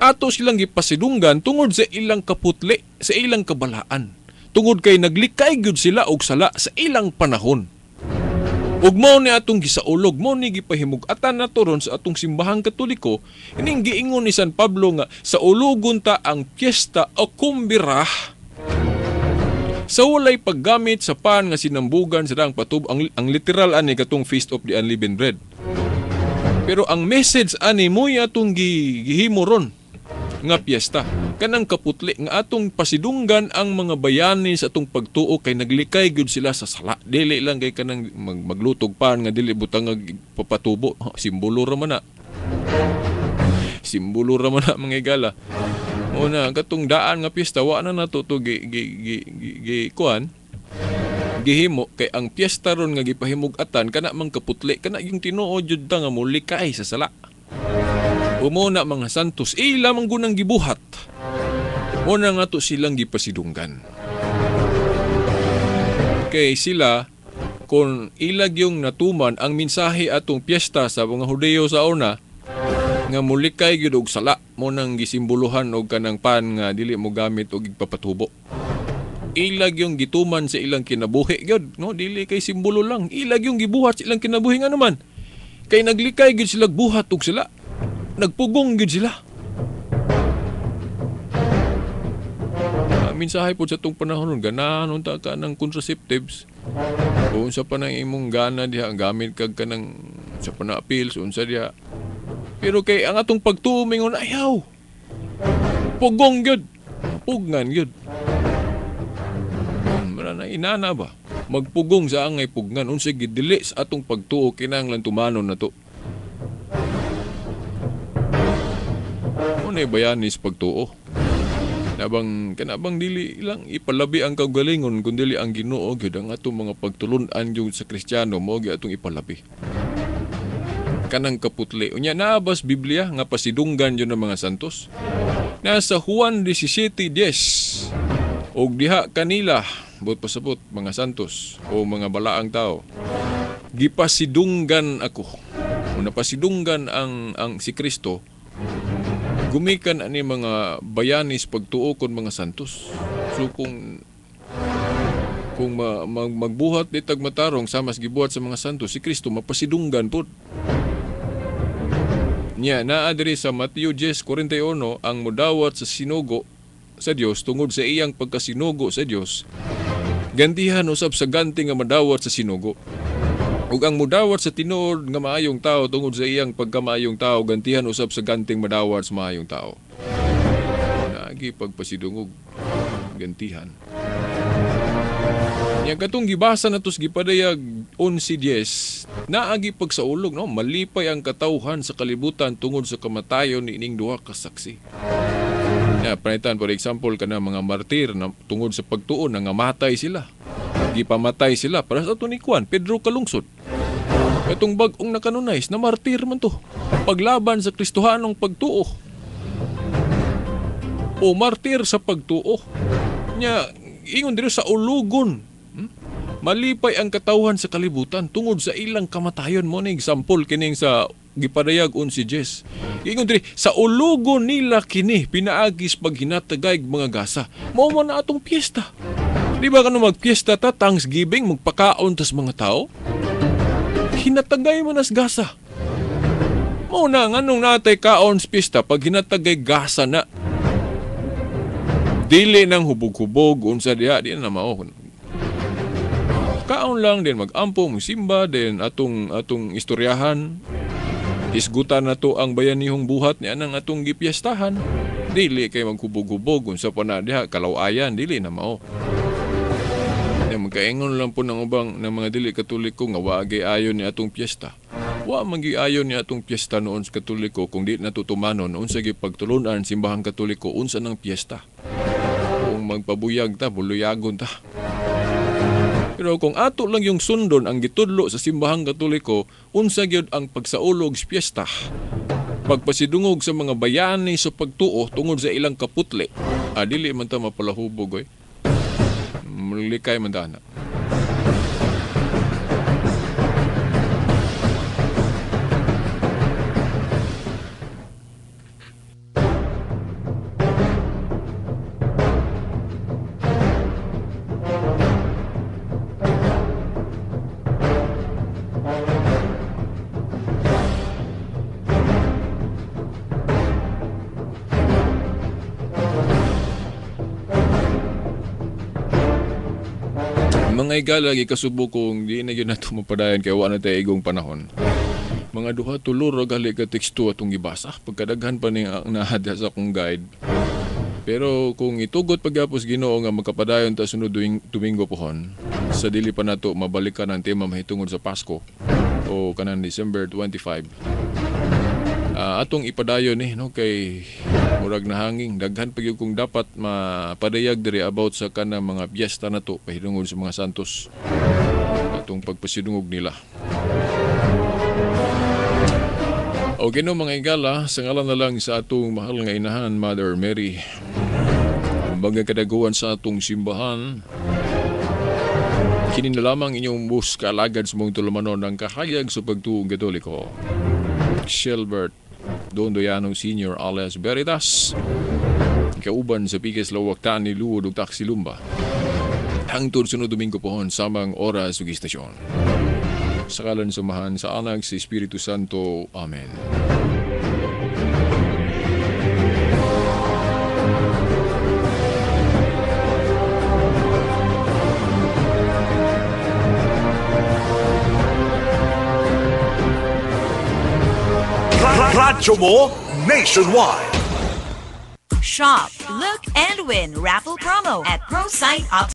Ato silang gipasidunggan tungod sa ilang kaputli, sa ilang kabalaan. Tungod kay naglikay gyud sila og sala sa ilang panahon. Ug mao ni atong gisaulog, mao ni gipahimug-atan nato ron sa atong simbahang Katoliko, ining giingon ni San Pablo nga sa ulugon ta ang piyesta o kumbira sa walay paggamit sa pan nga sinambugan sa daang patubo. Ang literal ani katong Feast of the Unleavened Bread. Pero ang message ani mo'y atong gihimo ron nga piyesta. Kanang kaputli nga atong pasidunggan ang mga bayani sa atong pagtuo kay naglikay gyud sila sa sala. Dili lang kay kanang maglutog pan nga dili butang papatubo. Simbolo ra man na. Simbolo ra man na mga igala. Una katong daan nga piyesta wa na nato to gi gi gi, gi, gi kuan gihimo kay ang piyesta ron nga gipahimug-atan kana mang kaputli kana yung tinuod jud ta nga molikay sa sala. Umuna mga santos ila man gunang gibuhat. Una nga to silang gipasidunggan. Kay sila Kung ilag yung natuman ang mensahe atong piyesta sa mga Hudiyo sa una nga mulikay gyud og sala mo nang gisimboluhan og kanang pan nga dili mo gamit og igpapatubo. Ilag yung gituman sa ilang kinabuhi gyud, no, dili kay simbolo lang, ilag yung gibuhat sa ilang kinabuhi nga naman. Kay naglikay gyud sila buhat og sila. Nagpugong gyud sila. Mensahe po sa itong panahon nun, ganahan unta ka ng contraceptives. Kung unsa pa nang imong gana diha, gamit kag ka ng sa pa na pills, unsa diha. Pero kay ang atong pagtuo mingon, ayaw. Pugong gyud. Pugnan gyud. Mara na inana ba? Magpugong sa angay pugnan unsa gidili sa atong pagtuo kinahanglan tumanon na to. Unay bayanis pagtuo. Nabang kanabang dili lang ipalabi ang kaugalingon kun dili ang Ginoo gyud ang atong mga pagtulun-an gyud sa Kristiyano mao gyud atong ipalabi. Kanang kaputli. Unya naa bas Biblia nga pasidunggan gyud ng mga santos. Nasa Juan 17:10. Og diha kanila buot pasabot mga santos o mga balaang tao. Gipasidunggan ako. Una pasidunggan ang si Kristo. Gumikan ani mga bayanis pagtuo kon mga santos. So kung magbuhat ni tagmatarong samas gibuhat sa mga santos, si Kristo mapasidunggan pud. Nya naa diri sa Mateo 10:41 ang modawat sa sinugo sa Dios tungod sa iyang pagkasinugo sa Dios. Gantihan usab sa ganti nga madawat sa sinugo. Ug ang mudawat sa tinuod nga maayong tao tungod sa iyang pagkamaayong tao, gantihan usab sa ganting madawat sa maayong tao. Naagi pagpasidungog, gantihan. Nya katong gibasa natos gipadayag 11:10, naagi pagsaulog, no, malipay ang katawhan sa kalibutan tungod sa kamatayon niining duha ka saksi. Na panitan for example kana mga martir na tungod sa pagtuo nangamatay sila. Gipamatay sila para sa ato ni Juan Pedro Kalungsod. Katong bag-ong nakanunay na martir man to. Paglaban sa Kristohanong pagtuo. O martir sa pagtuo. Nya ingon diri sa ulugon. Malipay ang katawhan sa kalibutan tungod sa ilang kamatayon. Mo ni example kining sa gipadayag 11:10. Ingon diri sa ulugon nila kini pinaagis paghinatagay mga gasa. Mao man na atong piyesta. Di ba kano magpiyesta ta Thanksgiving magpakaon tas mga tao? Hinatagay man as gasa. Mao na nganong natay kaon sa piyesta pag hinatagay gasa na. Dili nang hubog-hubog unsa diha di na mao. Kaon lang din magampo magsimba din atong istoryahan. Isgutan na to ang bayanihong buhat ni anang atong gipiestahan. Dili kay maghubog-hubog unsa pa na diha kalawayan dili na mao. Magkaingon lang po ng ubang ng mga dili Katoliko nga wa gyud ayon ni atong piyesta. Wa man gyud ayon ni atong piyesta noon sa Katoliko kung di natutumanon unsa gyud pagtulun-an simbahang Katoliko unsa nang piyesta. Kung magpabuyag ta, buluyagon ta. Pero kung ato lang yung sundon ang gitudlo sa simbahang Katoliko, unsa gyud ang pagsaulog sa piyesta. Pagpasidungog sa mga bayani sa pagtuo tungod sa ilang kaputli. Dili man ta mapalahubog oy. Malikay man ta na. Mga igala, gikasubo kong di na yun nato mapadayon kay wa na tayo igong panahon. Mga duha tulo ra gali ka teksto atong gibasa. Pagkadaghan pa ni ang nahadya sa akong guide. Pero kung itugot pagyapos Ginoo nga magkapadayon ta sunod Domingo pohon, sa dili pa nato mabalikan ang tema mahitungod sa Pasko o kanang December 25. Atong ipadayon ni no kay murag nahanging daghan pa gyud kung dapat mapadayag diri about sa kanang mga piyesta nato pahitungod sa mga santos atong pagpasidungog nila. Okay no mga igala, sa ngalan na lang sa atong mahal nga inahan Mother Mary, kumbaga kadaguan sa atong simbahan, Kini na lamang inyong bus kaalagad sa mong tulumanon ng kahayag sa pagtuong Katoliko. Shelbert Dondoyano Sr. Alias Veritas. Kauban sa Pikes Lawaktan ni Luod ug Taxi Lumba. Hangtod sunod Domingo pohon, samang oras ug istasyon. Sa ngalan sa Amahan, sa Anak, sa Espiritu Santo. Amen. Radyo mo nationwide. Shop, look, and win raffle promo at ProSite Optical.